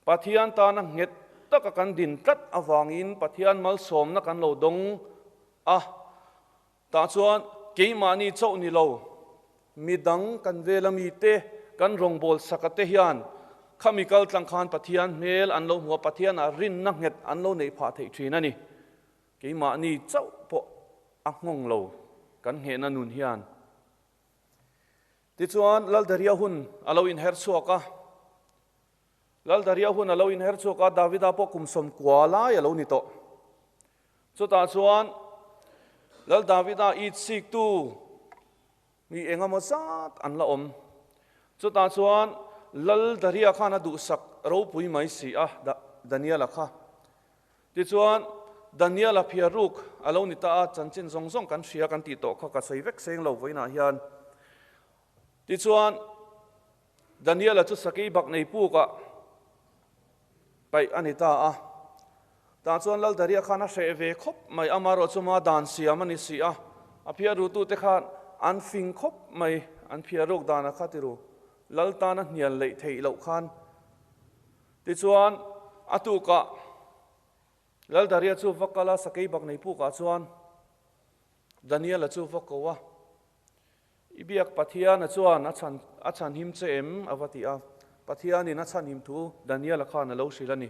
Pathian tana nghet taka kan din tlat avangin Pathian malsawmna kan lo dawng a, tah chuan keimahni chauh ni lo. Midang kan vela mite, kan rawngbawl saka te hian khami kal tlang khan Pathian hmel an lo hmu a, Pathian ah rinna nghet an lo neih phah theih thin a ni. Keimahni chauh pawh a nghawng lo kan nghehna nun hian. Tichuan Laldaria hun a lo inher chhuak a. Laldaria hun a lo inher chhuak a, Davida pawh kum 90 lai a lo ni tawh. Chutah chuan Lal Davida it siktu mi engemaw zat an la awm. Chutah chuan Lal Daria khan a duhsak ropui mai si a, Daniela kha. Tichuan Daniela phiar ruk a lo ni ta a, chanchin zawng zawng kan hria kan tih tawh kha ka sawi vek seng lo vawiinah hian. Tichuan Daniela chu sakei bak nei pukah paih a ni ta a. Tah chuan Laldaria khan a hreh ve khawp mai, amaherawh chu ma dan siam a ni si a. A phiar rutute khan an fing khawp mai, an phiar ruk dan a kha ti ru. Lal tan a hnial leih theih loh khan. Tichuan, a tukah Laldaria chu va kal a, sakei bak nei pukah chuan Daniela chu va ko a. I biak Pathiana chuan a chhan a chhanhim che em? a va ti a. Pathianin a chhanhim thu Daniela khan a lo hrilh a ni.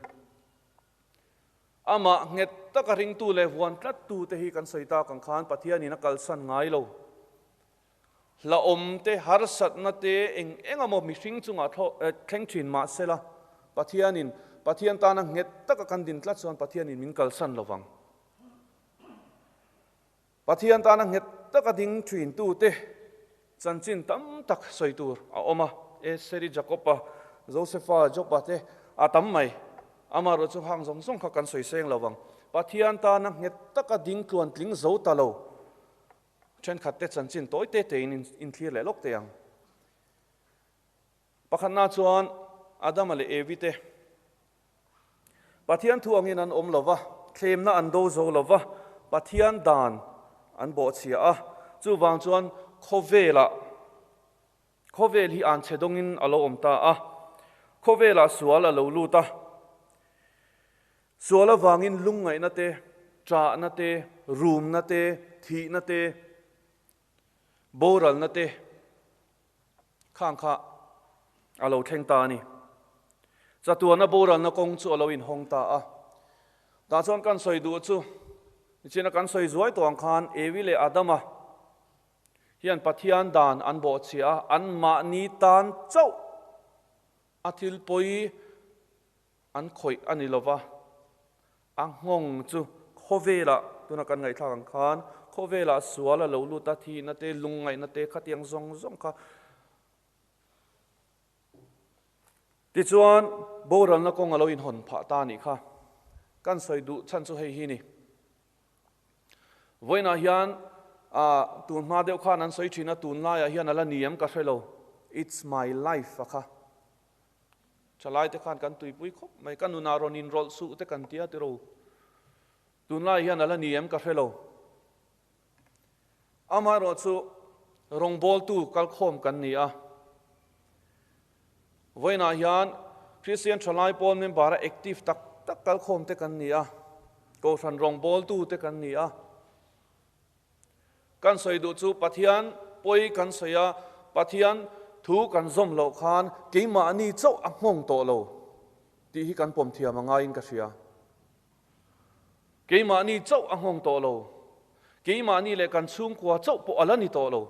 Amah nghet taka ringtu leh huan tlattu te hi kan sawi tak ang khan Pathianin a kalsan ngai lo. Hlauhawm te, harsatna te, eng eng emaw mihring chungah thleng thin mah sela, Pathianin Pathian tana nghet taka kan din tlat chuan Pathianin min kalsan lo vang. Pathian tana nghet taka ding thintute chanchin tam tak sawi tur a awm a, Eseri, Jakoba, Josefa, Joba te a tam mai. Amaherawh chu hang zawng zawng kha kan sawi seng lo vang. Pathian tana nghet taka ding tluan tling zo ta lo thenkhat te chanchin tawi te tein inthlir leh lawk teh ang. Pakhatna chuan Adama leh Evi te Pathian thu angin an awm lo va, thlemna an do zo lo va, Pathian dan an bawhchhia a. Chuvang chuan khawvelah, khawvel hi an chhe dawngin a lo awm ta a, khawvelah sual a lo lut a. Sual avangin lungngaihna te, ṭahna te, rumna te, thihna te, boralna te, Khang kha a lo thleng ta a ni. Chatuana boralna kawng chu a lo inhawng ta a. Tah chuan kan sawi duh chu, nichina kan sawi zuai tawh ang khan Evi leh Adama hian Pathian dan an bawhchhiah a, anmahni tan chauh a thil pawi an khawih a ni lova, a nghawng chu khawvelah, tuna kan ngaihthlak ang khan, khawvelah sual a lo lut a, thihna te, lungngaihna te, khatiang zawng zawng kha. Tichuan, boralna kawng a lo inhawn phah ta a nih kha. Kan sawi duh chhan chu hei hi ni. Vawiinah hian tun hma deuh khan an sawi thin a, tunlaiah hian a la ni em ka hre lo, It's my life a kha. Thalai te khan kan tuipui khawp mai, ka nunah rawn inrawlh suh te kan tia tiro. Tunlai hian a la ni em ka hre lo. Amaherawh chu rawngbawltu kalkhawm kan ni a. Vawiinah hian Kristian thalai pawl member a active tak tak kalkhawm te kan ni a, Kohhran rawngbawltu te kan ni a. Kan sawi duh chu Pathian pawi kan sawi a, Pathian thu kan zawm loh khan keimahni chauh a nghawng tawh lo tih hi kan pawm thiam a ngaiin ka hria. Keimahni chauh a nghawng tawh lo, keimahni leh kan chhungkua chauh pawh a la ni tawh lo.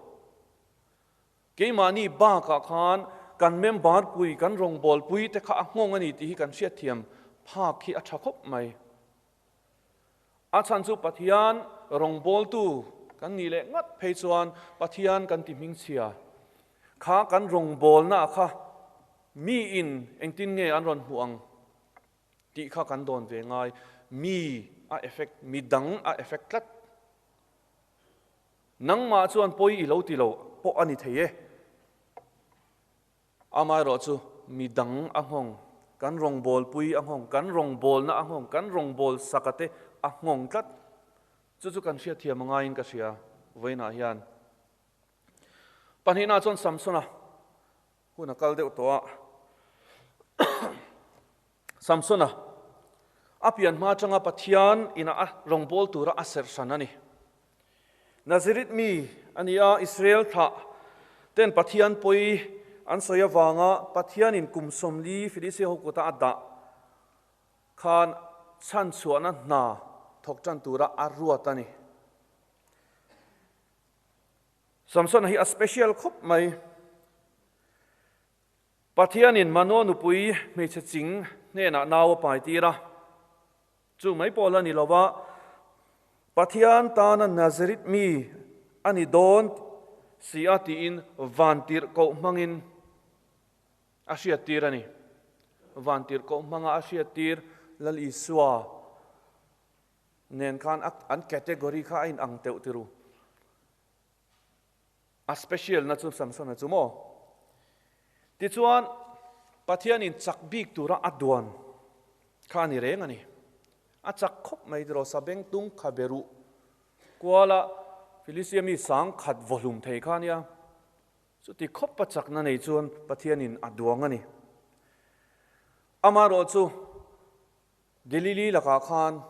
Keimahni bakah khan kan member pui, kan rawngbawlpui te kha a nghawng a ni tih hi kan hriatthiam phak hi a tha khawp mai. A chhan chu Pathian rawngbawltu kan nih leh ngat phei chuan Pathian kan ti hmingchhia. Kha kan rawngbawlna kha miin engtin nge an rawn hmuh ang tih kha kan dawn ve ngai. Mi a effect, mi dang a effect tlat. Nangmah chuan pawi i lo ti lo pawh a ni thei e. Amaherawh chu mi dang a nghawng, kan rawngbawlpui a nghawng, kan rawngbawlna a nghawng, kan rawngbawlsak a te a nghawng tlat. Chu chu kan hriatthiam a ngaiin ka hria vawiinah hian. Pahnihna chuan Samsona hun a kal deuh tawh a. Samsona a pian hma atanga Pathian ina a rawngbâwl tura a serh hran a ni. Nazirit mi a ni a, Israel thlah. Ten Pathian pawi an sawi avanga Pathianin kum 40 Filistia ho kuta a dah khan chhan chhuahna hna thawk tan tura a ruat a ni. Samson hi a special khawp mai. Pathianin Manoa nupui hmeichhe ching hnenah nau a pai tir a. Chu mai pawh la ni lova, Pathian tana Nazareth mi a ni dawn si a tiin vantirhkoh hmangin a hriattir a ni. Vantirhkoh hmanga a hriattir Lal Isua nen khan an category kha a inang teuh tiru. A special na chu Samsona chu maw? Tichuan, Pathianin chak bik tura a duan kha a ni reng a ni. A chak khawp mai tiraw, sabeng tung kha be ruh kuala Filistia mi sang khat vawhlum thei kha a nia. Chuti khawp a chakna nei chuan Pathianin a duang a ni. Amaherawhchu chu Delili lakah khan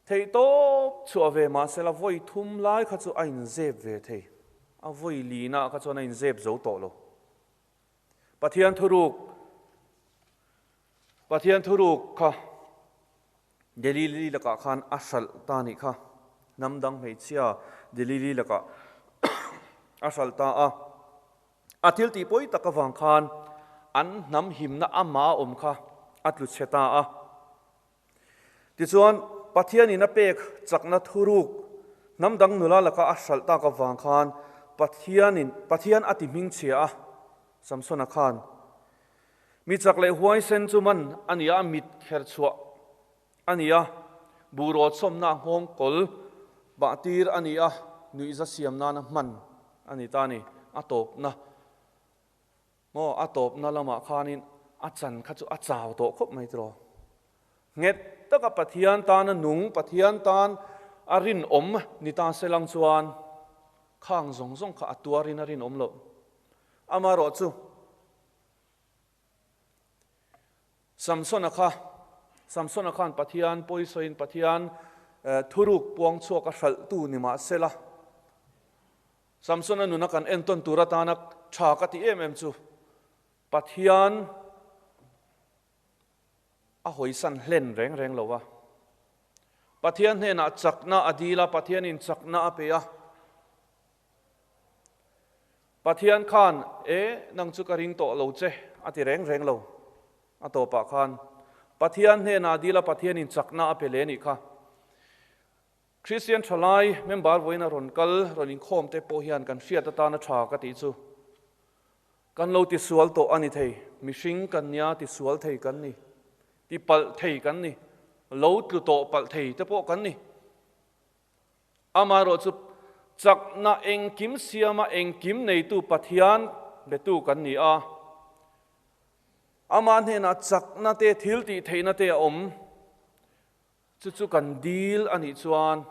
theihtawp chhuah ve mahsela vawi thum lai kha chu a inzep ve thei. A vawi lina kha chuan a inzep zo tawh lo. Pathian thuruk Pathian thuruk kha Delili lakah khan a hralh ta nih kha. Hnam dang hmeichhia Delili lakah a hralh ta a. A thil tih pawi tak avang khan an hnam himna ama a awm kha a tlu chhe ta a. Tichuan, Pathianin a pek chakna thuruk hnam dang nula laka a hralh tak avang khan Pathianin Pathian a ti hmingchhia a, Samsona khan mi chak leh huaisen chu man a ni a, mit kher chhuah a ni a, buhraw chhawmna nghawng kawl bah tir a ni a, nuihza siam nana hman a ni ta a ni. A tawpna maw, a tawpna lamah khanin a chan kha chu a chau tawh khawp mai tiraw. Nghet taka Pathian tana nung, Pathian tan a rinawm ni ta se lang chuan khang zawng zawng kha a tuarin a rinawm loh. Amaherawhchu, Samsona kha, Samsona khan Pathian pawisawiin Pathian thuruk puang chhuak a hralhtu ni mah sela, Samsona nuna kan entawn tur atana tha ka ti em em chu Pathian a hawisan hlen reng reng lo va. Pathian hnenah chakna a dil a, Pathianin chakna a pe a. Pathian khan, E, nang chu ka ring tawh lo che, a ti reng reng lo. A tawpah khan, Pathian hnenah dil a Pathianin chakna a pe leh nih kha. Kristian thalai member vawiin a rawn kal, rawn inkhawm te pawh hian kan hriat atana tha ka tih chu, kan lo tisual tawh a ni thei, mihring kan nia tisual thei kan ni, tipalh thei kan ni, lo tlu tawh palh thei te pawh kan ni. Amaherawhchu, chakna engkim siama engkim neitu Pathian betu kan ni a. Amah hnenah chakna te, thil tih theihna te a awm. Chu chu kan dil a nih chuan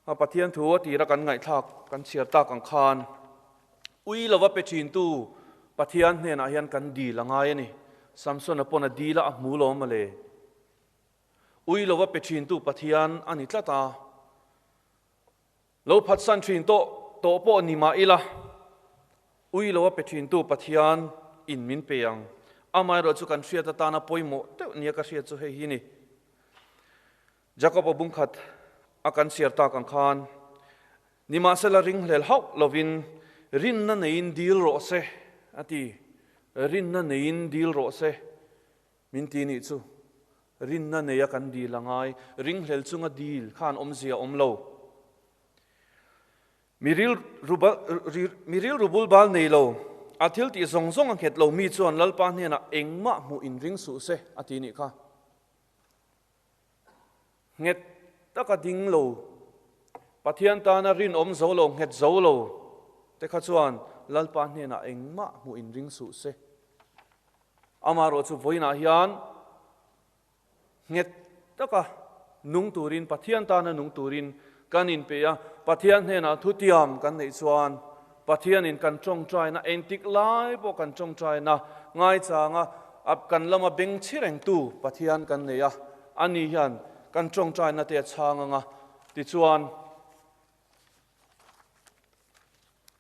Pathian thu a tira kan ngaihthlak kan chhiar tak ang khan ui lova pe thintu Pathian hnenah hian kan dil a ngai a ni. Samsona pawn a dil a, a hmu lo mawle. Ui lova pe thintu Pathian a ni tlat a, lo phatsan thin tawh tawh pawh ni mah ila, ui lova pe thintu Pathian in min pe ang. Amaherawh chu kan hriat atana pawimawh deuh nia ka hriat chu hei hi ni. Jakob-a bungkhat a kan chhiar tak ang khan, Nimahsela ringhlel hauh lovin rinna neiin dil rawh se, a ti. Rinna neiin dil rawh se. Min ti nih chu, rinna neia kan dil a ngai, ringhlel chunga dil khan awmzia awm lo. Mi rilru bulbal nei lo, a thil tih zawng zawng a nghet lo mi chuan Lalpa hnenah engmah hmuh inring suh se, a ti nih kha. Nghet taka ding lo, Pathian tana rinawm zo lo, nghet zo lo te kha chuan Lalpa hnenah engmah hmuh inring suh se. Amaherawh chu vawiinah hian nghet taka nung turin, Pathian tana nung turin kan inpe a, Pathian hnenah thutiam kan neih chuan Pathianin kan tawngtaina, engtik lai pawh kan tawngtaina ngaichanga kan lama beng chhi rengtu Pathian kan nei a, ani hian kan tawngtaina te a chhang ang a, tichuan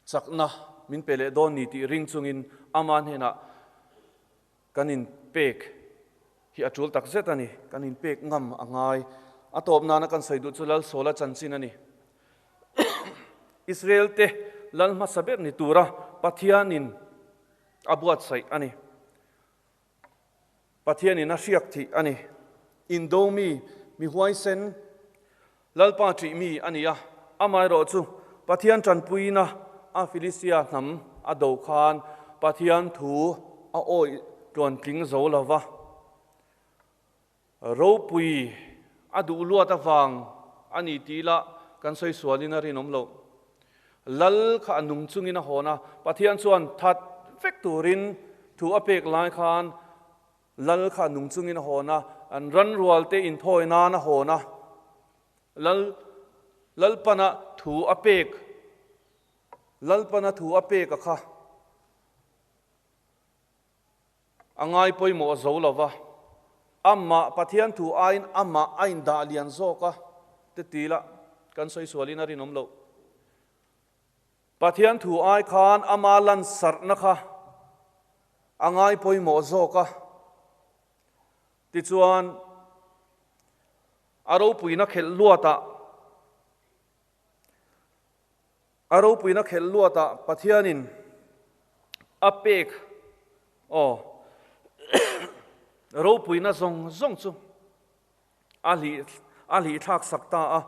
chakna. min pe leh dawn ni tih ring chungin ama hnenah kan inpek hi a tul tak zet a ni. Kan inpek ngam a ngai. A tawp nana kan sawi duh chu Lalsawla chanchin a ni. Israel te lal hmasa ber ni tura Pathianin a buatsaih a ni. Pathianin a hriak thih a ni. Indo mi, mi huaisen, Lalpa ṭih mi a ni a. Amaherawhchu, Pathian ṭanpuina a Filistia hnam a do khan Pathian thu a awih tluantling zo lo va. Ropui a duh luat avang a ni tih lah kan sawi sualin a rinawm loh. Lal kha a nung chungin a hawn a, Pathian chuan that vek turin thu a pek lai khan Lal kha a nung chungin a hawn a, an ran rualte inthawi nan a hawn a. Lal Lalpana thu a pek Lalpana thu a pek a kha. A ngai pawimawh a zo lo va, amah Pathian thu aiin amah a indah lian zawk a te ti la, kan sawi sualin a rinawm loh. Pathian thu ai khan ama lansarhna kha a ngai pawimawh zawk a, tichuan a ropuina khelh luatah A ropuina khelh luatah Pathianin a pek aw ropuina zawng zawng chu a hlih a hlihthlak sak ta a.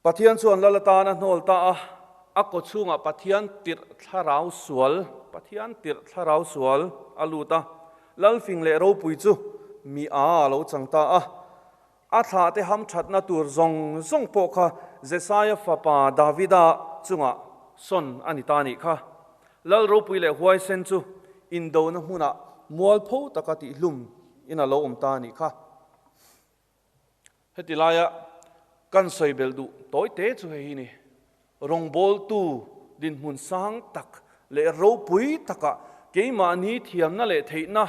Pathian chuan lal atan a hnawl ta a, a kaw chhungah Pathian tirh thlarau sual, Pathian tirh thlarau sual a lut a, Lalfing leh ropui chu mi a lo chang ta a. A thlahte hamthatna tur zawng zawng pawh kha Jesaia fapa Davida chungah sawn a ni ta nih kha. Lal ropui leh huaisen chu indona hmunah mualpho taka tihhlum in a lo awm ta nih kha. Heti laia kan sawi belh duh tawi te chu hei hi ni. Rawngbawltu dinhmun sang tak leh ropui takah keimahni thiamna leh theihna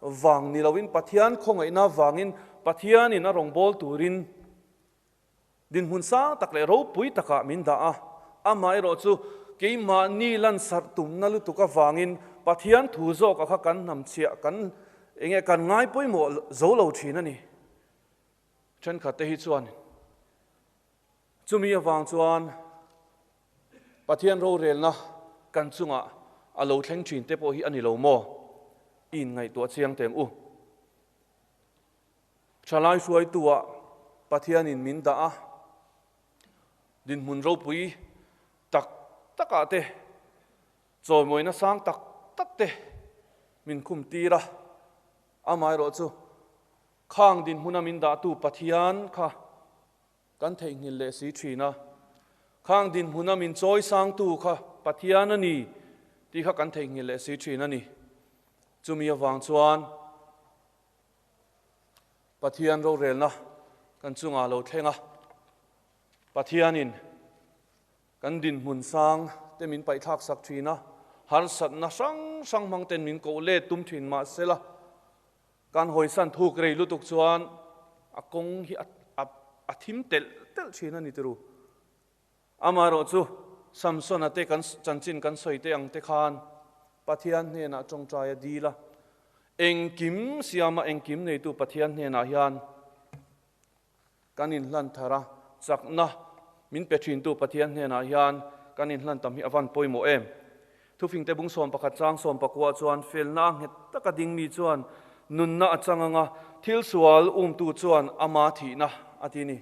vang ni loin Pathian khawngaihna vangin Pathianin a rawngbâwl turin dinhmun sang tak leh ropui takah min dah a. Amaherawh chu keimahni lansarh tumna lutuk avangin Pathian thu zawkah kha kan hnamchhiah kan enge kan ngai pawimawh zo lo thin a ni. Thenkhatte hi chuan Chumi avang chuan Pathian rorelna kan chungah a lo thleng thin te pawh hi a ni lo maw? I inngaihtuah chiang teng u. Thalai hruaitu-ah Pathianin min dah a, dinhmun ropui tak takah te, chawimawina sang tak tak te min khum tir a, amaherawh chu khang dinhmuna min dahtu Pathian kha Kan theihnghilh leh si thin a, khang dinhmuna min chawi sangtu kha Pathian a ni tih kha kan theihnghilh leh si thin a ni. Chumi avang chuan Pathian rorelna kan chungah lo thleng a, Pathianin kan dinhmun sang te min paihthlak sak thin a, harsatna hrang hrang hmang ten min koh let tum thin mahsela, Kan hawisan thuk rei lutuk chuan a kawng hi a thim telh telh thin a ni tiru. Amaherawh chu Samsona te kan chanchin kan sawi te ang te khan Pathian hnenah tawngtai a dil a, engkim siama engkim neitu Pathian hnenah hian kan inhlan thar a, chakna min pe thintu Pathian hnenah hian kan inhlan tam hi a van pawimawh em? Thufingte bung 11 chang 19 chuan felna a nghet taka ding mi chuan nunna a chang anga thil sual umtu chuan ama thihna a ti ni.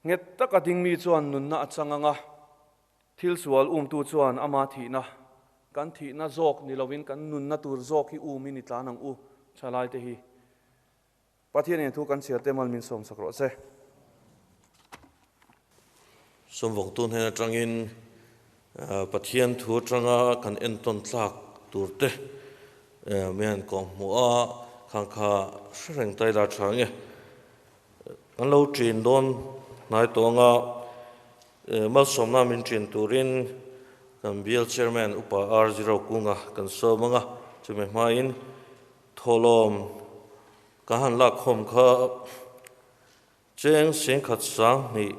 Nghet taka ding mi chuan nunna a chang anga thil sual umtu chuan ama thihna, kan thihna zawk ni lovin kan nunna tur zawk hi umin i tlan ang u, thalaite hi. Pathianin thu kan chhiar te mal min sawm sak rawh se. Sawmvawktu hnen atangin Pathian thu atanga kan entawn tlak tur te mi han kawhhmuh a, khang kha hre reng ta ila tha nge. Kan lo ṭin dawn hnai tawh anga malsawmna min ṭin turin kan bial chairman Upa RG Rokunga kan sawm anga chumi hmain thawhlawm ka han lakkhawm kha. Cheng singkhat 21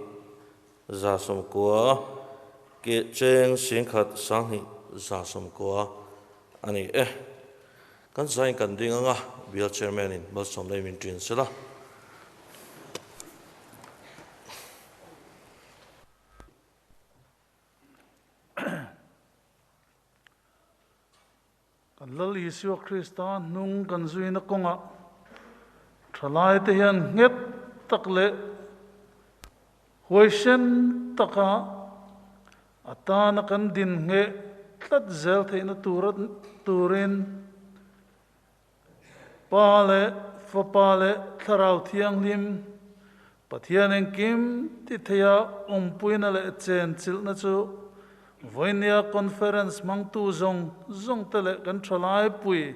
190 ke cheng singkhat 21 190 ani e. Kan zain kan ding anga bial chairman in malsawm nei min tin sela. Kan Lal Isua Krista hnung kan zuina kawngah thalai te hian nghet tak leh huaisen taka atana kan din nge tlat zel theihna tura turin Pa le Fapa le Thlarau Thianghlim Pathian engkim ti theia awmpuina leh chen chilhna chu vawinia conference hmangtu zawng zawng te leh kan thalai pui.